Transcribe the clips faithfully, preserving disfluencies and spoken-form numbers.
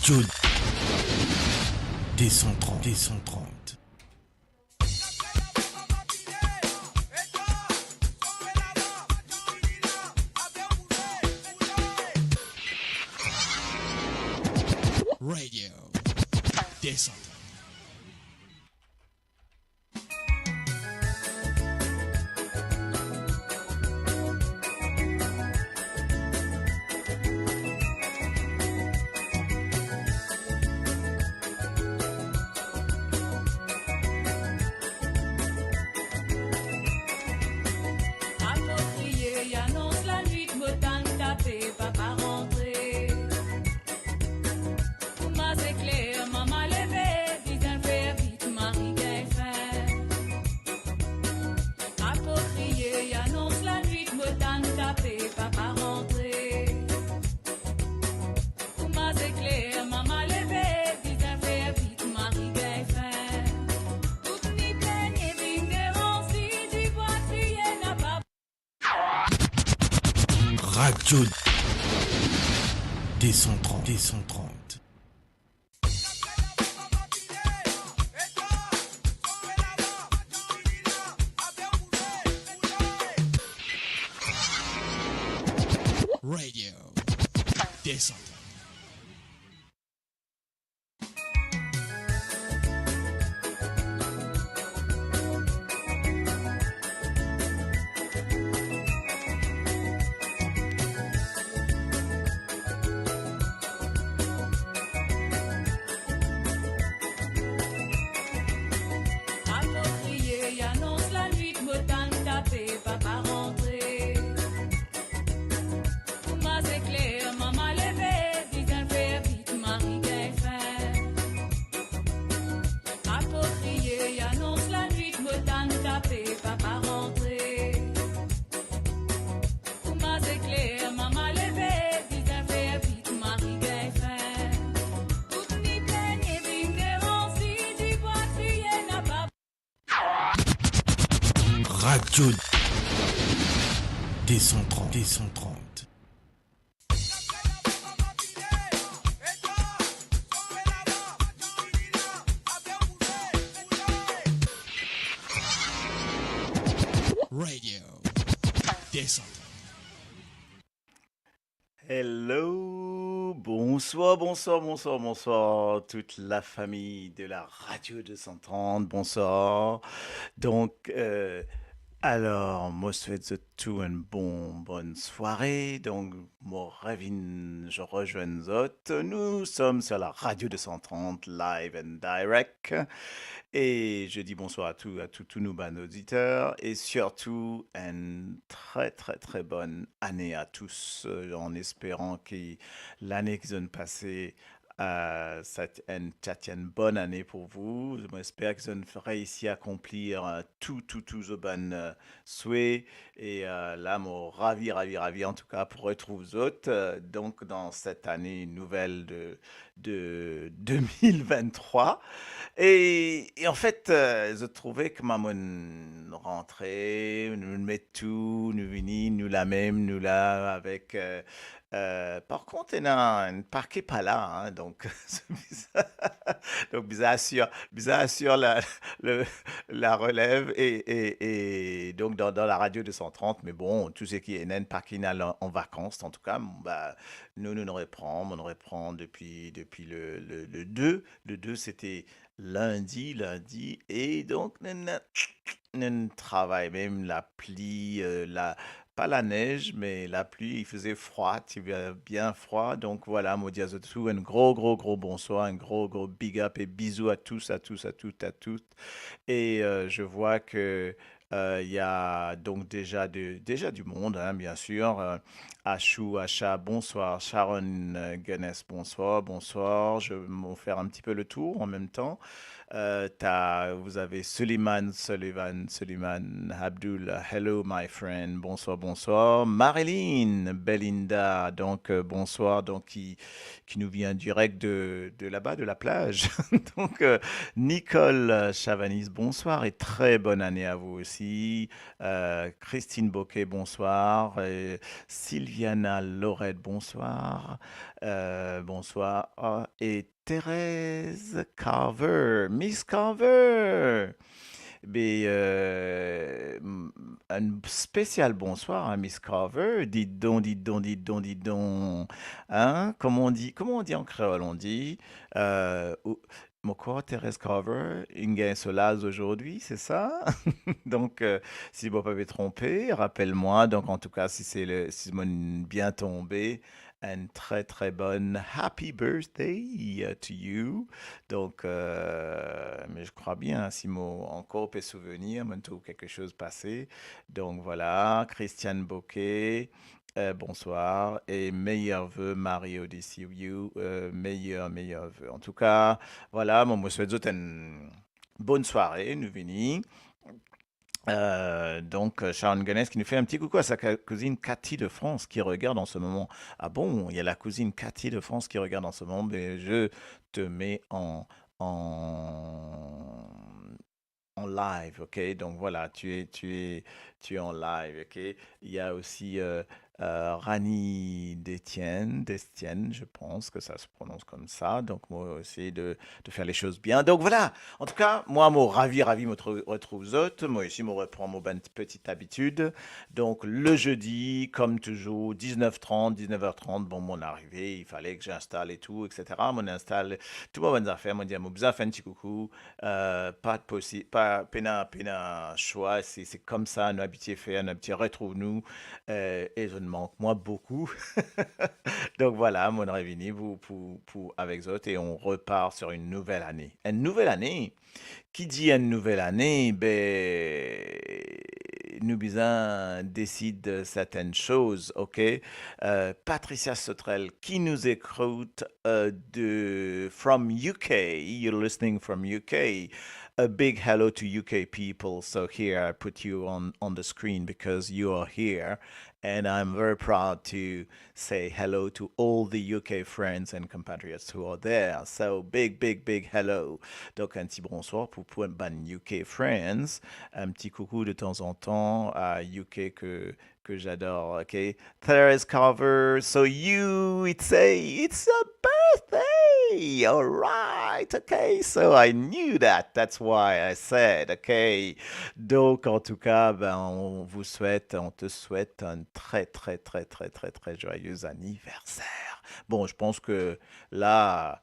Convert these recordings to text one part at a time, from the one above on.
Radio deux cent trente, deux cent trente. Radio deux cent trente. Akoz kriye, anons lanwit, mo tann tape, papa rantre. Kouma zekler, mama leve, bizin fer vit, mari gagn fin. Akoz kriye, anons lanwit, mo tann tape, papa rantre. Kouma zekler, mama leve, bizin fer vit, mari gagn fin. Tout ni pligne, vinn devan, si dibwa kriye, napa Radio deux cent trente, deux cent trente. Radio deux cent trente. Akoz kriye, anons lanwit, mo tann tape, papa rantre. Kouma zekler, mama leve, bizin fer vit, mari gagn fin. Akoz kriye, anons lanwit, mo tann tape, papa rantre. Kouma zekler, mama leve, bizin fer vit, mari gagn fin. Tout ni pligne, vinn devan, si dibwa kriye, napa Radio deux cent trente, deux cent trente. Radio deux cent trente. Hello, bonsoir, bonsoir, bonsoir, bonsoir, tout la fami de la Radio deux cent trente, bonsoir. Donk, euh, alor, mo swet zot tou enn bon, bonn sware. Donk, mo revinn, mo rezwenn zot. Nous sommes sur la Radio deux cent trente, live and direct. E mo dir bonswar a tou, a tou, tou nou bann oditer, e sirtou enn tre, tre, tre bonn ane a tous, euh, an esperan ki lane ki zot inn pase, euh, sa ti enn, sa ti enn bonn ane pou vou. Mo esper ki zot inn reisi akonplir, euh, tou, tou, tou zot bann, euh, swe. E, euh, la, mo ravi, ravi, ravi, antouka, pou retrouv zot, euh, donk, dan set ane nouvel de, de de mil vinn-trwa. E, e anfet, euh, zot trouve kouma mo'nn rantre, nou met tou, nou vini, nou lamem, nou la avek, euh, euh, par kont, ena enn pake pa la, hein, donk, se bizar. Donk, bizin asir, bizin asir la, le, la relev e, e, e donk dan, dan la Radio deux cent trente, me bon, tou seki ena enn pake inn al an, an vakans, antouka, ba, nou, nou, nou repran, nou repran depi, depi le, le, le deux. Le deux, sete lindi, lindi, e donk, nou, nou, nou travay mem lapli, euh, la, pa lanez, me lapli, il faisait froid, ti bien, bien froid. Donk, vwala, mo dir a zot tou enn gro, gro, gro bonswar, enn gro, gro big up e bizou a tous, a tous, a toutes, a toutes. Et, euh, je vois que Euh, il y a donc déjà de, déjà du monde, hein, bien sûr. Euh, Achou, Acha, bonsoir. Sharon, euh, Gunness, bonsoir, bonsoir. Je vais vous faire un petit peu le tour en même temps. Euh, t'as, vous avez Suleiman, Sullivan, Suleiman, Abdul, hello my friend, bonsoir, bonsoir. Marilyn, Belinda, donc, euh, bonsoir, donc qui, qui nous vient direct de, de là-bas, de la plage. Donc, euh, Nicole, euh, Chavanis, bonsoir et très bonne année à vous aussi. aussi. Euh, Christine Boquet, bonsoir. Euh, Sylviana Lorette, bonsoir. Euh, bonsoir. Ah, et Thérèse Carver, Miss Carver. Be, euh, m- un spécial bonsoir à Miss Carver. Dis donc, dis donc, dis donc, dis donc. Hein? Comment on dit, comment on dit en créole? On dit, euh, ou- Mo krwar Thérèse Carver inn gagn so laz azordi, c'est ça? Donc, euh, si mo pa pe tronpe, rapel mwa. Donc, en tout cas, si c'est le, si mo'nn bien tonbe, une très, très bonne happy birthday, euh, to you. Donc, euh, mais je crois bien, hein, si mo ankor pe souvenir, mo'nn trouv quelque chose pasé. Donc voilà, Christiane Boquet, euh, bonsoir. Et meilleurs vœux, Marie Odyssey, you, euh, meilleurs, meilleurs vœux. En tout cas, voilà, mo, mo swet zot une bonne soirée, nou vini. Euh, donc, euh, Sharon Gunness qui nous fait un petit coucou à sa ca- cousine Cathy de France qui regarde en ce moment. Ah bon, il y a la cousine Cathy de France qui regarde en ce moment, mais je te mets en, en, en live, ok? Donc voilà, tu es, tu es, tu es en live, ok? Il y a aussi euh, euh, Rani Detienne, Destienne, je pense que ça se prononce comme ça. Donc, moi, essayer de, de faire les choses bien. Donc voilà, en tout cas, moi, mo ravi, ravi, mo trou- retrouv zot. Moi aussi, mo repran mo bann ti habitude. Donc, le jeudi, comme toujours, dix-neuf trente, dix-neuf heures trente, bon, mo'nn arive, il fallait que j'installe et tout, et cetera. Mo'nn instal tou mo bann zafer, mo'nn dir, mo bizin fer enn ti coucou. Euh, pa de posi-, pa, pena, pena swa, c'est, c'est comme ça, nou abitie fer, nou abitie retrouv nou, euh, et zot mank mwa beaucoup. Donc voilà, mo'nn revini pou, pou, pou, avec zot et on repart sur une nouvelle année. Une nouvelle année? Qui dit une nouvelle année, ben, nou bizin décide certaines choses, ok? Euh, Patricia Sautrel qui nous écoute euh, de from U K. You're listening from U K. A big hello to U K people. So here I put you on on the screen because you are here, and I'm very proud to say hello to all the U K friends and compatriots who are there. So big, big, big hello. Donc un petit bonsoir pour pour bann U K friends. Un petit coucou de temps en temps à U K que que j'adore, ok? Thérèse Carver, so you, it's a, it's a birthday! All right, ok? So I knew that, that's why I said, ok? Donc, en tout cas, ben, on vous souhaite, on te souhaite un très, très, très, très, très, très joyeux anniversaire. Bon, je pense que là,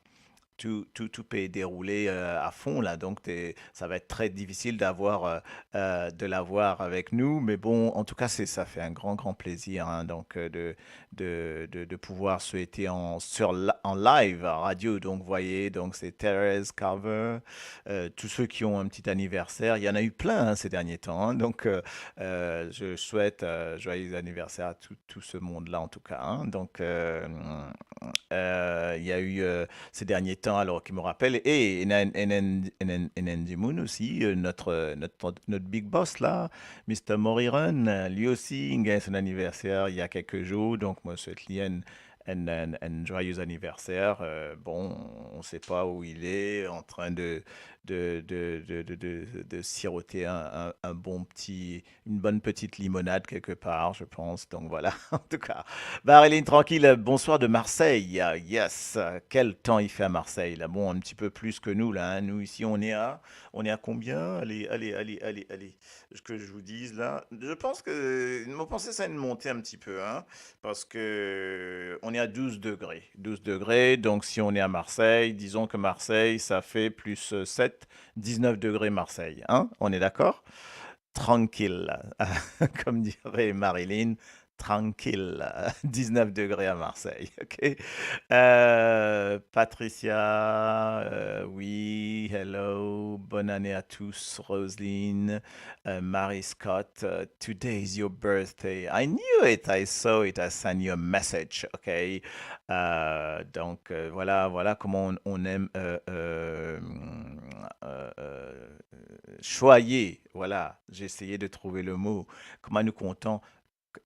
tout, tout, tout peut dérouler euh, à fond là, donc t'es- ça va être très difficile d'avoir euh, euh, de l'avoir avec nous, mais bon, en tout cas, c'est, ça fait un grand, grand plaisir hein, donc euh, de, de, de, de pouvoir souhaiter en, sur la- en live à radio. Donc, vous voyez, donc c'est Thérèse Carver, euh, tous ceux qui ont un petit anniversaire, il y en a eu plein hein, ces derniers temps, hein, donc euh, euh, je souhaite euh, joyeux anniversaire à tout, tout ce monde-là en tout cas, hein. Donc, euh, euh, il y a eu euh, ces derniers temps, alors qui me rappelle, et ena enn, enn, enn, enn, enn dimoun aussi, euh, notre, euh, notre, notre big boss là, Mister Moriran, euh, lui aussi, il gagne son anniversaire il y a quelques jours, donc moi, je souhaite lui un, un, un, un joyeux anniversaire. Euh, bon, on ne sait pas où il est, en train de, de, de, de, de, de, de siroter un, un, un bon petit une bonne petite limonade quelque part, je pense. Donc voilà, en tout cas. Marilyn, tranquille, bonsoir de Marseille. Ah, yes, quel temps il fait à Marseille, là. Bon, un petit peu plus que nous, là, hein. Nous, ici, on est à, on est à combien? Allez, allez, allez, allez, allez. Ce que je vous dise là, je pense que, vous pensez ça a une montée un petit peu, hein, parce que on est à douze degrés. Douze degrés, donc si on est à Marseille, disons que Marseille, ça fait plus euh, sept, dix-neuf degrés Marseille, hein, on est d'accord? Tranquille, comme dirait Marilyn, tranquille, dix-neuf degrés à Marseille, ok? Euh, Patricia, euh, oui, hello, bonne année à tous, Roseline, euh, Marie Scott, euh, today is your birthday. I knew it, I saw it, I sent you a message, ok? Euh, donc euh, voilà, voilà comment on, on aime euh, euh, euh, euh, choyer, voilà, j'ai essayé de trouver le mot. Kouma nou kontan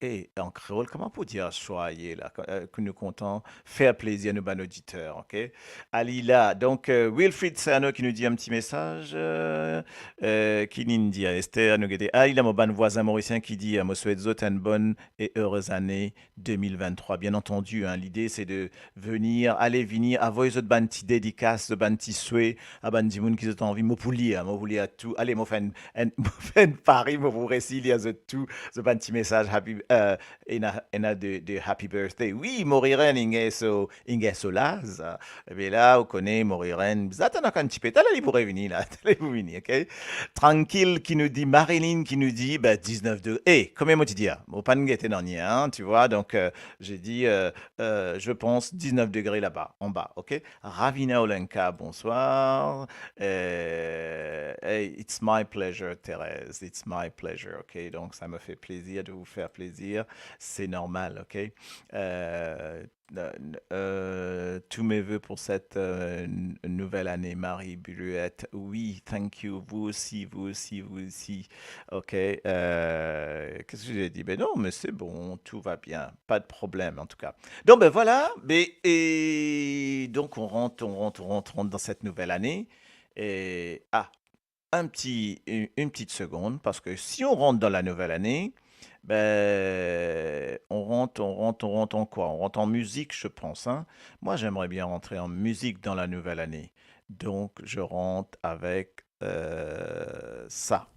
E an kreol, kouma pou dir soyez la, eh, ke nou kontan fer plezir nou bann oditer, ok? Alila, donk, eh, Wilfried Serno ki nou dir enn ti mesaz, eh, eh, ki linn dir, Esther, nou gete. Alila, mo bann vwazin morisien ki dir, mo swet zot enn bonn e erez ane de mil venntrwa. Bien antandi, hein, lide se de venir, ale vini, avoy zot bann ti dedikas, zot bann ti swe, a bann dimoun ki zot anvi. Mo pou lir, mo pou lir tou. Ale, mo fer enn, enn, mo fer enn pari, mo pou resi lir zot tou, zot bann ti mesaz happy, eh, ena, ena de, de happy birthday. Wi, Moriren, inn get so, inn get so laz. Ebe la, ou kone, Moriren, bizin atann ankor enn tipe. Talè li pou revini la, talè li pou vini, ok? Trankil ki nou dir, Marilyn ki nou dir, be, diznef degre. Eh, konbien mo ti dir? Mo pa'nn gete nanye, hein, tu vois, donc, euh, j'ai dit, euh, euh, je pense dix-neuf degrés là-bas, en bas, ok? Ravina Olenka, bonsoir. Euh, hey, it's my pleasure, Thérèse, it's my pleasure, ok? Donc, ça me fait plaisir de vous faire plaisir, c'est normal, ok? Euh, euh, euh, tous mes vœux pour cette, euh, n-, nouvelle année, Marie Buluette. Oui, thank you. Vous aussi, vous aussi, vous aussi. Ok, euh, qu'est-ce que j'ai dit? Ben non, mais c'est bon, tout va bien. Pas de problème, en tout cas. Donc, ben voilà, ben, et donc on rentre, on rentre, on rentre, on rentre dans cette nouvelle année. Et, ah, un petit, une, une petite seconde, parce que si on rentre dans la nouvelle année, ben, on rentre, on rentre, on rentre en quoi? On rentre en musique, je pense, hein. Moi, j'aimerais bien rentrer en musique dans la nouvelle année. Donc, je rentre avec, euh, ça.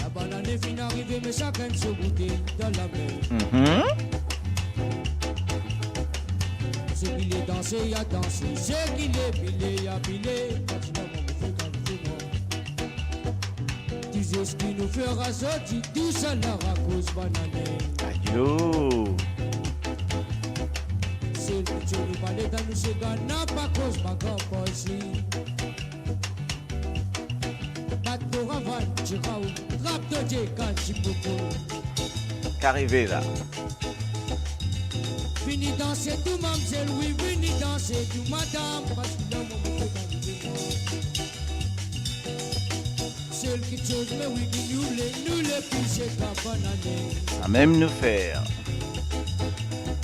Labanane finn arive, me sakenn so boutey dan lame. Mhm. Seki le danse, ya danse. Seki le pile, ya pile. Fasil mwa, mo fer kalite mwa. Tou zeski nou fer azordi, tousala akoz banane. Ayo. Sel ki ti nou pale dan nou sega, napa koz pa gran parsi. Bat koravann, tirao, trap to die, kan ti poko. Ki arive la? Vini danse tou mamzel, wi, vini danse tou madam, paski dan mo mo pe arive mwa. Sel kiksoz me wi ki nou le, nou le pli se kabanane. Samem nou fer.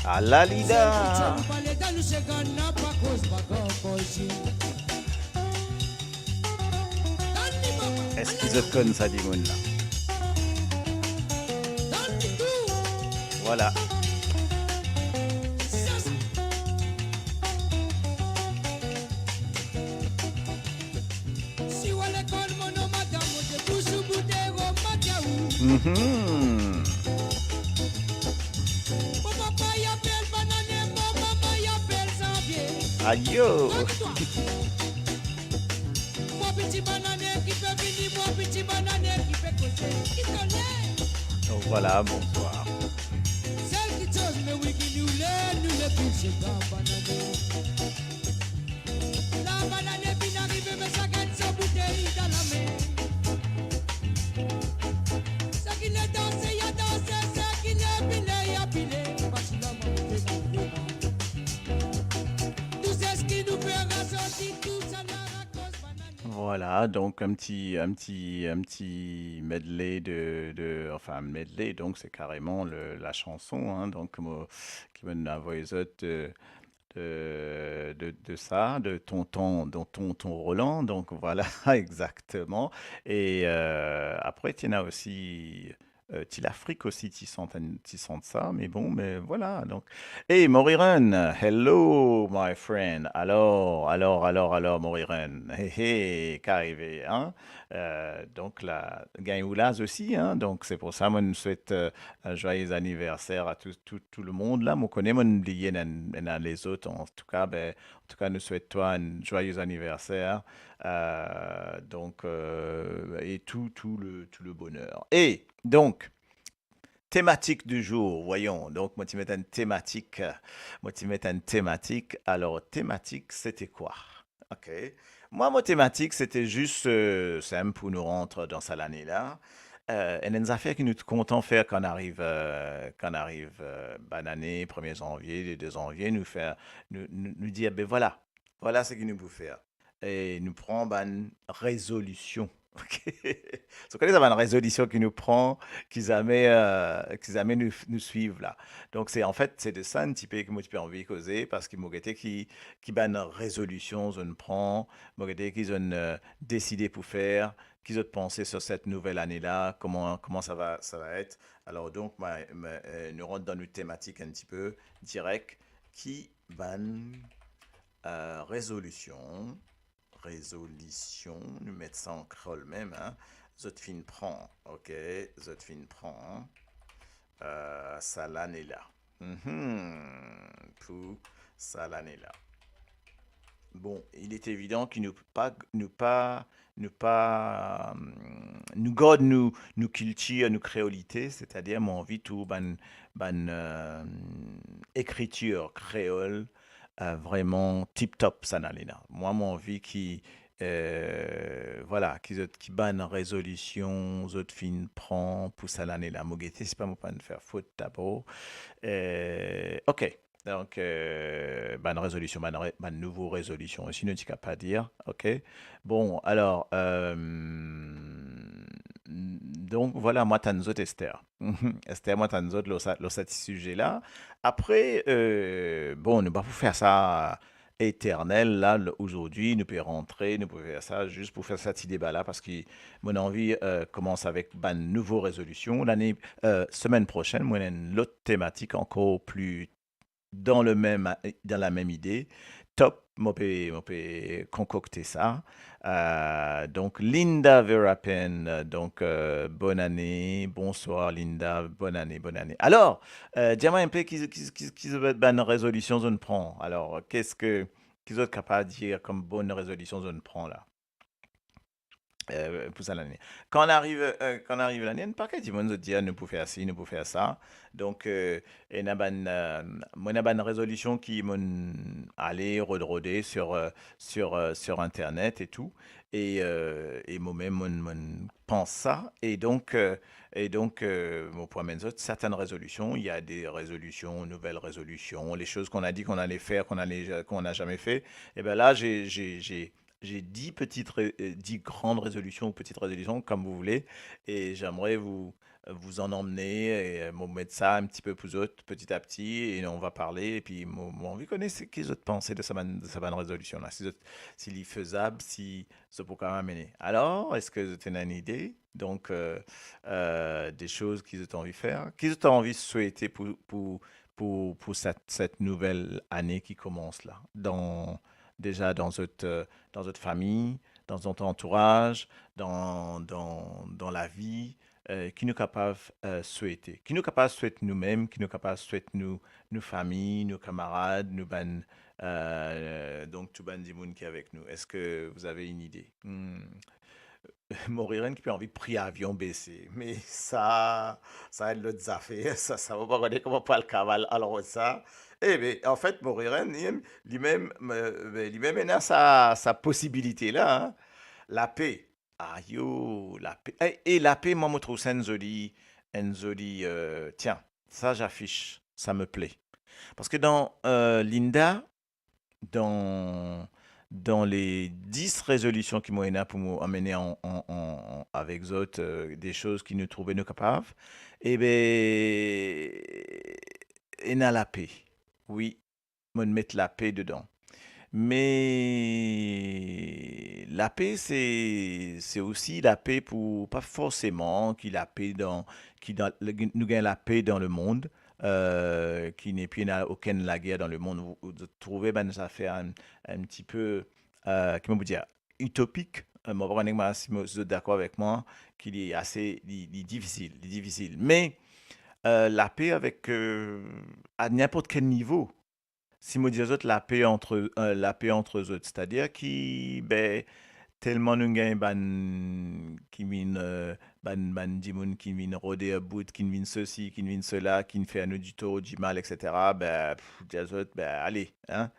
Ala lida. Sel kiksoz nou pale dan nou sega, napa koz pa gran parsi. Eski zot konn sa dimoun la? Vwala. Mhm. Ayo. Mwa piti banane ki pe vini, mwa piti banane ki pe koze, ki kone. Donc voilà, bonsoir. Sel kiksoz me wi ki nou le, nou le pli se kabanane. Labanane finn arive, me sakenn so boutey dan lame. Seki le danse, ya danse, seki le pile, ya pile. Fasil mwa, mo fer kalite mwa. Tou zeski nou fer azordi, tousala akoz banane. Voilà, donc un petit, un petit, un petit medley de, de, enfin, un medley, donc c'est carrément le, la chanson, hein, donc, mo, ki mo'nn avoy zot, euh, de, de, de sa, de tonton, de tonton Roland, donc voilà, exactement. Et, euh, après, ti ena osi, euh, Ti Lafrik osi, ti sant, ti sant sa, mais bon, mais voilà, donc. Hey, Moriren, hello, my friend. Alor, alor, alor, alor, Moriren. Hey, hey, ki arive, hein? Euh, donc, la, gagn ou laz osi, hein? Donc, c'est pour ça, mo'nn swet, euh, un joyeux anniversaire à tout, tout, tout le monde la. Mo kone mo'nn bliye ena, ena lezot, an tou ka, be, an tou ka, nou swet twa un joyeux anniversaire. Euh, donc, euh, et tout, tout le, tout le bonheur. Et donc, thématique du jour, voyons. Donc, mo ti met enn tematik, mo ti met enn tematik. Alors, thématique, c'était quoi? Ok. Mwa, mo tematik, sete zis, euh, sinp pou nou rant dan sa lane la. Euh, ena enn zafer ki nou kontan fer kan ariv, euh, kan ariv, euh, banane, premie zanvie, le de zanvie, nou fer, nou, nou, nou dir, be vwala, vwala seki nou pou fer. e nou pran bann rezolision. Ok? So, kone sa bann rezolision ki nou pran, ki zame, euh, ki zame nou, nou swiv la. Donk, se, anfet, se de sa enn tipe ki mo ti pe anvi koze, parski mo gete ki, ki bann rezolision zot inn pran, mo gete ki zot inn, euh, deside pou fer, ki zot panse sur set nouvel ane la, kouma, kouma sa va, sa va et. Alor, donk, ma, ma, euh, nou rant dan nou tematik enn tipe direk, ki bann, euh, rezolision, rezolision, nou met sa an kreol mem, hein. Zot finn pran, ok, zot finn pran, euh, sa lane la. Mhm. Pou sa lane la. Bon, il est évident ki nou pa, nou pa, nou pa, hum, nou gard nou, nou kiltir, nou kreolite, setadir mo anvi trouv bann, bann, euh, ekritir kreol, euh, vreman tip top sa lane la. Mwa, mo anvi ki, euh, vwala, ki zot, ki bann rezolision zot finn pran pou sa lane la. Mo gete, sipa mo pa'nn fer fot dabor. Euh, ok. Donk, euh, bann rezolision, bann re-, bann nouvo rezolision osi, nou ti kapav dir, ok? Bon, alor, euh, donk, vwala, mo atann zot, Esther. Esther, mo atann zot lor sa, lor sa ti size la. Apre, euh, bon, nou pa pou fer sa eternel, la, le, ozordi, nou pe rantre, nou pe fer sa, zis pou fer sa ti deba la, parski mo anvi, euh, koumans avek bann nouvo rezolision. Lane, euh, semenn prosenn, mo ena enn lot tematik ankor pli dan le mem, dan la mem ide. Top, mo pe, mo pe konkokte sa. Euh, donk, Linda Verapen, euh, donk, euh, bonn ane, bonswar Linda, bonn ane, bonn ane. Alor, euh, dir mwa enpe ki, ki, ki, ki zot bann rezolision zot inn pran. Alor, keski, ki zot kapav dir kom bann rezolision zot inn pran la? Euh, pou sa lane. Kan ariv, euh, kan ariv lane, enn paket dimoun zot dir, "Ah, nou pou fer si, nou pou fer sa." Donk, euh, ena bann, euh, mo ena bann rezolision ki mo'nn ale rod-, rode sur, euh, sur, euh, sur internet e tou. E, euh, e momem, mo'nn, mo'nn pans sa. E donk, euh, e donk, euh, mo pou amenn zot sertenn rezolision. Il y a des résolutions, nouvelles résolutions, les choses qu'on a dit qu'on allait faire, qu'on allait ja-, qu'on n'a jamais fait. Et ben là, j'ai, j'ai, j'ai j'ai dix petites ré-, euh, dix grandes résolutions ou petites résolutions, comme vous voulez, et j'aimerais vous, vous en emmener, et, euh, mo met sa enn tipe pou zot, petit à petit, et on va parler, et puis mo, mo anvi kone se ki zot panse de sa bann, de sa bann rezolision la, si zot, si li fezab, si zot pou kapav amene. Alor, eski zot ena enn ide? Donk, euh, euh, de soz ki zot anvi fer, ki zot anvi swete pou, pou, pou, pou set, set nouvel ane ki koumans la, dan, deza dan zot, euh, dan zot fami, dan zot antouraz, dan, dan, dan lavi, euh, ki nou kapav, euh, swete. Ki nou kapav swet noumem, ki nou kapav swet nou, nou fami, nou kamarad, nou bann, euh, donk tou bann dimoun ki avek nou. Eski vous avez une idée? Hmm. Mo rir enn ki pe anvi pri avion bese. Me sa, sa enn lot zafer. Sa, sa mo pa kone kouma pou al kapav al rod sa. E be, anfet, mo rir enn, li, li mem, me, be, li mem ena sa, sa posibilite la, hein. Lape. Ayo, lape. E, e lape, mwa, mo trouv sa enn zoli, enn zoli, euh, tiens, sa, j'affiche, ça me plaît. Parski dan, euh, Linda, dan, dan le dis rezolision ki mo ena pou mo amene an, an, an, an, avek zot, euh, de soz ki nou trouve nou kapav, e be, ena lape. Wi, mo'nn met lape dedan. Me lape, se, se osi lape pou, pa forseman ki lape dan, ki dan, nou gagn lape dan lemond, euh, ki nepli ena okenn lager dan lemond. Ou, ou trouve bann zafer enn, enn tipe, euh, kouma pou dir, itopik. Euh, mo pa kone si mo, si zot dakor avek mwa, ki li ase, li, li difisil, li difisil. Me, euh, lape avek, euh, a ninport kel nivo. Si mo dir zot lape antre, euh, lape antre zot, setadir ki, be, telman nou gagn bann ki vinn, euh, bann, bann dimoun ki vinn rode about, ki vinn sesi, ki vinn sela, ki fer nou ditor, dimal, et cetera, be, pff, dir zot, be, ale, hein,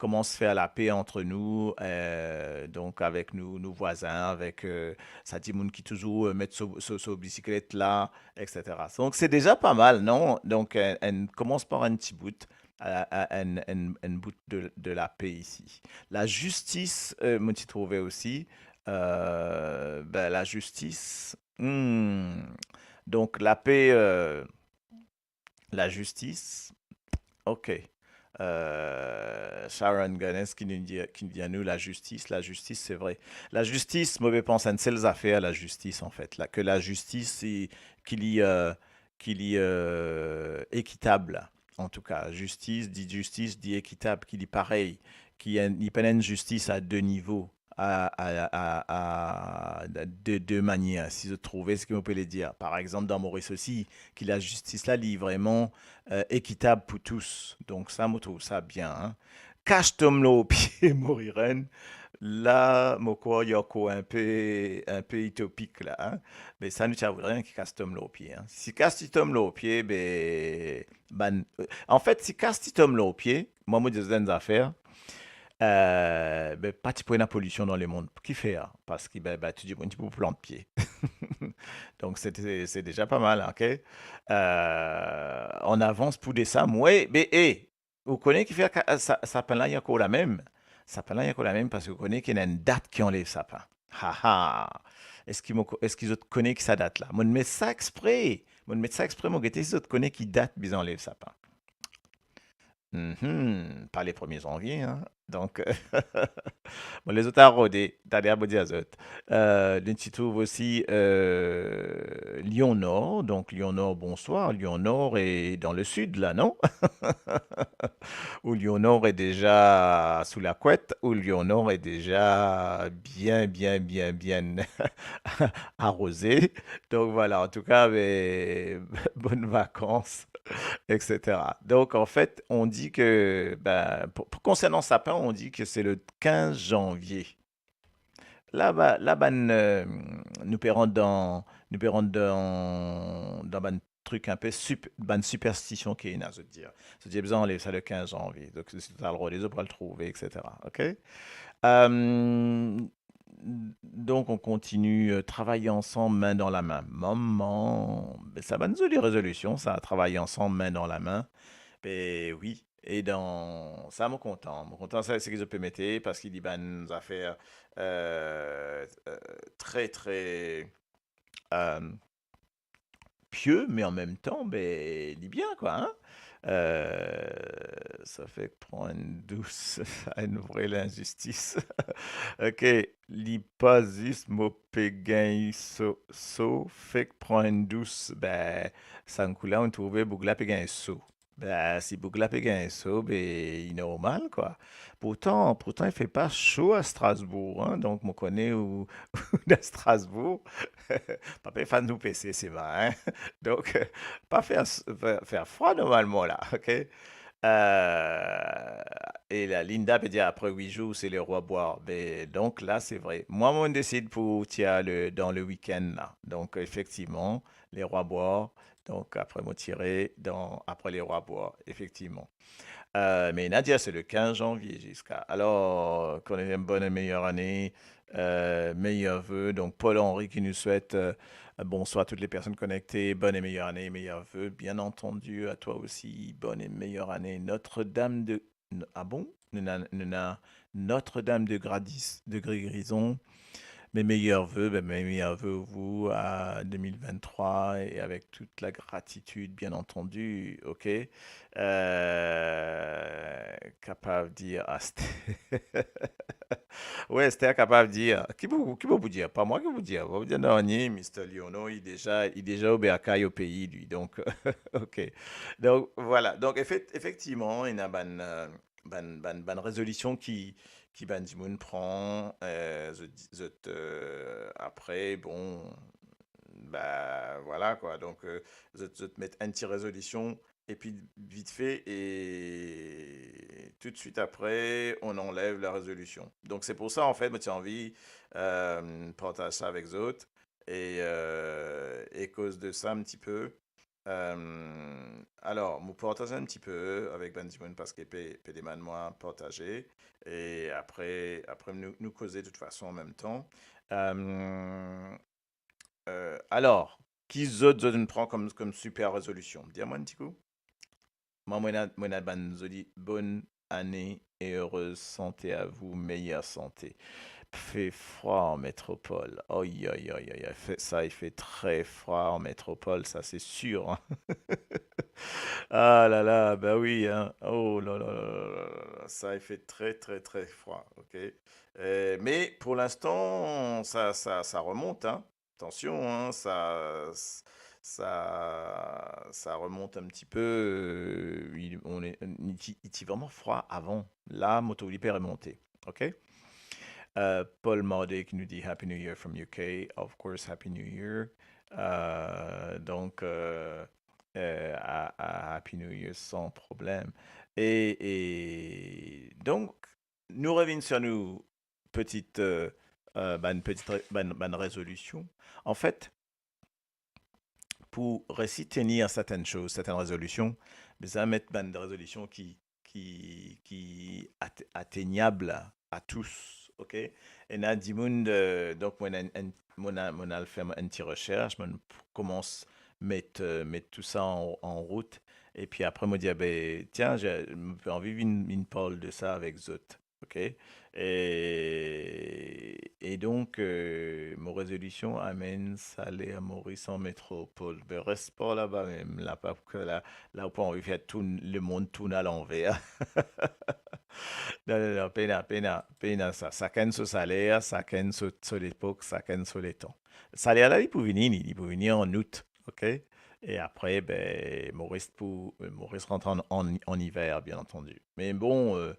koumans fer lape antre nou, euh, donk avek nou, nou vwazin, avek, euh, sa dimoun ki touzour, euh, met so, so, so bisiklet la, et cetera. Donk, se deza pa mal, non? Donk, euh, enn, koumans par enn ti bout. a, a, enn, enn, enn bout de, de lape isi. Lazistis, euh, mo ti trouve osi, euh, ben, lazistis, hmm, donk lape, euh, lazistis, ok. Euh, Sharon Ganes ki nou dir, ki dir nou lazistis, lazistis, se vre. Lazistis, mo pe pans enn sel zafer, lazistis, anfet, la, ke lazistis, se, ki li, euh, ki li, euh, ekitab, an tou ka, zistis, di zistis, di ekitab, ki li parey, ki enn, li pena enn zistis a de nivo, a, a, a, a, de, de manier, si zot trouve seki mo pe le dir. Par exanp, dan Moris osi, ki lazistis la, li vreman, euh, ekitab pou tous. Donk sa, mo trouv sa bien, hein. Kas tom lor pie, Morirenn. La, mo krwar li ankor inpe, inpe itopik la, hein. Me sa, nou ti a voudre, hein, ki kas tom lor pie, hein. Si kas ti tom lor pie, be, bann, euh, anfet, si kas ti tom lor pie, mwa, mo dir zot enn zafer, euh, be, pa ti pou ena polision dan lemond. Kifer? Parski, be, be, tou dimoun ti pou plant pie. Donk, se, se, se deza pa mal, ok? Euh, an avans pou desam, wi, be, e, ou kone kifer ka-, sa-, sapin la, li ankor lamem? Sapin la, li ankor lamem parski ou kone ki ena enn dat ki anlev sapin. Ha, ha! Eski mo ko-, eski zot kone ki sa dat la? Mo'nn met sa expre. Mo'nn met sa expre, mo gete si zot kone ki dat bizin anlev sapin. Mhm, pa le premie zanvie, hein. Donk, bon, lezot a rode, taler mo dir zot. Euh, nou ti trouv osi, euh, Lion Nor. Donk, Lion Nor, bonswar. Lion Nor est dans le sud, là, non? Ou Lion Nor est déjà sous la couette, ou Lion Nor est déjà bien, bien, bien, bien arrosé. Donc voilà, en tout cas, mais bonnes vacances, et cetera. Donc, en fait, on dit que, ben, pour, pour, concernant sapin, on dit que c'est le quinze janvier. La, ba, la, bann, euh, nou pe rant dan, nou pe rant dan, dan bann trik inpe sip-, bann siperstision ki ena, zot dir. Zot dir bizin anlev sa le quinze janvier. Donk, si zot al rode, zot pou al trouve, et cetera. Ok? Euh, donk, on continue, euh, travay ansam, main dans la main. Mama, be sa bann zoli rezolision, sa, travay ansam, main dans la main. Be wi, e dan sa, mo kontan. Mo kontan sa, seki zot pe mete, parski li bann zafer, euh, euh, tre, tre, euh, pie, me an mem tan, be, li bien, kwa, hein? Euh, sa fek pran enn dous, sa enn vre linzistis. Ok, li pa zis mo pe gagn so, so, fek pran enn dous, be, sa kou la, ou trouve boug la pe gagn so. Be, si boug la pe gagn so, be, li normal, kwa. Pourtan, pourtan, i fe pa so a Strasbourg, hein, donk mo kone ou, ou dan Strasbourg. Pa pe fann nou pese, se vre, hein. Donk, euh, pa fer s-, fer, fer fwa normalman la, ok? Euh, e la, Linda pe dir, apre wit zour, se lerwa bwar. Be, donk la, se vre. Mwa, mo desid pou tir le, dan le week-end la. Donk, efektivman, lerwa bwar, donk, apre mo tire dan, apre lerwa bwar, efektivman. Euh, me ena dir se le quinze janvier ziska. Alor, qu'on ait une bonne et meilleure année, euh, meilleurs vœux. Donc, Paul Henry qui nous souhaite, euh, bonsoir à toutes les personnes connectées, bonne et meilleure année, meilleurs vœux, bien entendu, à toi aussi, bonne et meilleure année. Notre-Dame de, n-, ah bon? Nou ena, nou ena Notre-Dame de Gradis, de Grégrisons. Mes meilleurs vœux, ben, mes meilleurs vœux vous à deux mille vingt-trois et avec toute la gratitude, bien entendu, ok? Euh, kapav dir Aster. Wi, Aster kapav dir. Ki pou, ki pou dir? Pa mwa ki pou dir. Mo pou dir, non, ni Mister Liono, li deza, li deza oberkay o pei, li. Donk, ok. Donk, vwala. Donk, efek-, efektivman, ena bann, euh, bann, bann, bann rezolision ki, ki bann dimoun pran, euh, zot, zot, euh, apre, bon, ba, vwala, kwa. Donk, euh, zot, zot met enn ti rezolision, epi vitfe, e toutswit apre, on enlev la rezolision. Donk, se pou sa, anfet, mo ti anvi, euh, partaz sa avek zot, e, euh, e koz de sa enn ti pe. Euh, alor, mo partaz enn ti pe avek bann dimoun parski pe, pe demann mwa partaze. E apre, apre nou, nou koze de tout fason an mem tan. Euh, euh, alor, ki zot, zot inn pran kom, kom siper rezolision? Dir mwa enn ti kou. Mwa, mo ena, mo ena bann zoli bonne année et heureuse santé à vous, meilleure santé. Fait froid en métropole. Aïe, aïe, aïe, aïe, aïe, fait, ça, il fait très froid en métropole, ça, c'est sûr, hein. Ah là là, bah oui, hein. Oh là là là là là là là, ça, il fait très, très, très froid, ok ? Euh, mais pour l'instant, ça, ça, ça remonte, hein. Attention, hein, ça, ça, ça remonte un petit peu. Euh, il, on est, il, il était vraiment froid avant. Là, mo trouv li pe remonte. Ok ? Euh, Paul Mardé qui nous dit Happy New Year from U K. Of course, Happy New Year. Euh, donc, euh, euh, à, à Happy New Year sans problème. Et, et donc, nous revenons sur nos petites, euh, euh, bann petit re-, bann, bann résolutions. En fait, pour réussir à tenir certaines choses, certaines résolutions, besoin mettre bann résolutions qui, qui, qui at-, atteignables à tous, ok ? Ena dimoun, euh, donc, mo ena, ena, mo ena, mo ena al fer enn ti recherche, mo koumans met, euh, met tou sa an, an rout, epi apre, mo dir, ah ben, tiens, j'ai, mo anvi vinn, vinn parl de sa avek zot. Ok. E, e donk, euh, mo rezolision, amenn saler Moris an metropol. Be, res par laba mem, la, pa ke la, la ou pa anvi fer tou lemond tourn alanver. Non, non, non, pena, pena, pena sa. Sakenn so saler, sakenn so, so lepok, sakenn so letan. Saler la, li pou vini, li, li pou vini an out. Ok? E apre, be, Moris pou, Moris rant an, an, an iver, bien antandi. Me bon, euh,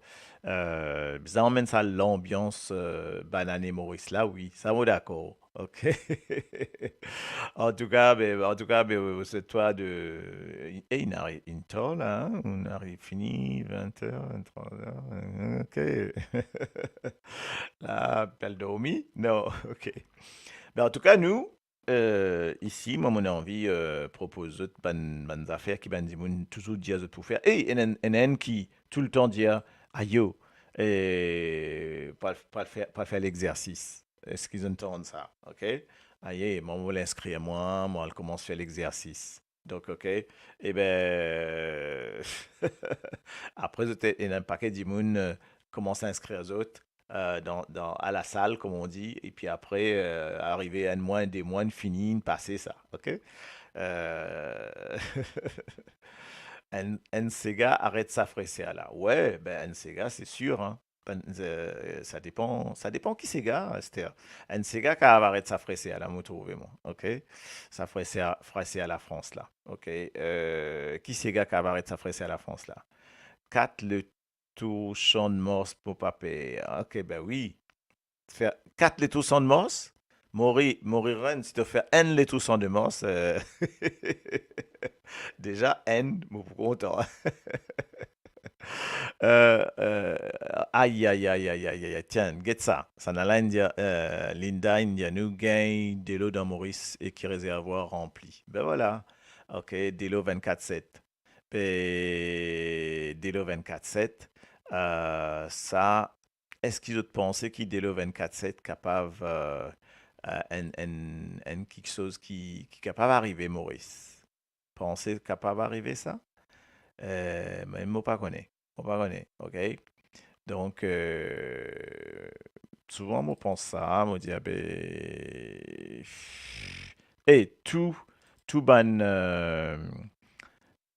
euh, bizin amenn sa lanbians, euh, bann ane Moris la, wi, sa mo dakor. Ok? Antouka, be, antouka, be, euh, se twa de, e, inn ariv, inn tar la, hein? Inn ariv fini, vint er, vint-trwa er, ok. La, pe al dormi? Non, ok. Be, antouka, nou, euh, isi, mwa, mo anvi, euh, propoz zot bann, bann zafer ki bann dimoun touzour dir zot pou fer. E, ena, ena enn ki toultan dir, ayo, e, pou al, pou al fer, pou al fer lexersis. Eski zot inn tann sa? Ok? Aye, mwa, mo al inskrir mwa, mo al koumans fer lexersis. Donk, ok. E be, apre, zot, ena enn paket dimoun, euh, koumans inskrir zot, euh, dan, dan, à la salle, comme on dit, epi apre, euh, arive enn mwa, de mwa, fini, pase sa, ok? Euh, enn, enn sega, aret sa freser la. Wi, be, enn sega, se sir, hein. Bann, euh, sa depan, sa depan ki sega, aster. Enn sega kapav aret sa freser la, mo trouve, mwa, ok? Sa freser, freser Lafrans la, ok? Euh, ki sega kapav aret sa freser Lafrans la? Kat letour Champ de Mars pou pa per. Ok, be wi. Fer kat letour Champ de Mars, Mori, Mori Rennes, si to fer enn letour Champ de Mars, euh, deza enn, mo pou kontan. Euh, euh, ay, ay, ay, ay, ay, ay, ay, tiens, get sa. Sa nala inn dir, euh, Linda inn dir, nou gagn delo dan Moris e ki rezervwar ranpli. Be vwala. Ok, delo vinn-kat set. Be, delo vinn-kat set, euh, sa, eski zot panse ki delo vinn-kat set kapav, euh, euh, enn, enn, enn kiksoz ki, ki kapav arive Moris? Panse kapav arive sa? Euh, me mo pa kone. Mo pa kone, ok? Donk, euh, souvan mo pans sa, mo dir, abe, e tou, tou bann, euh,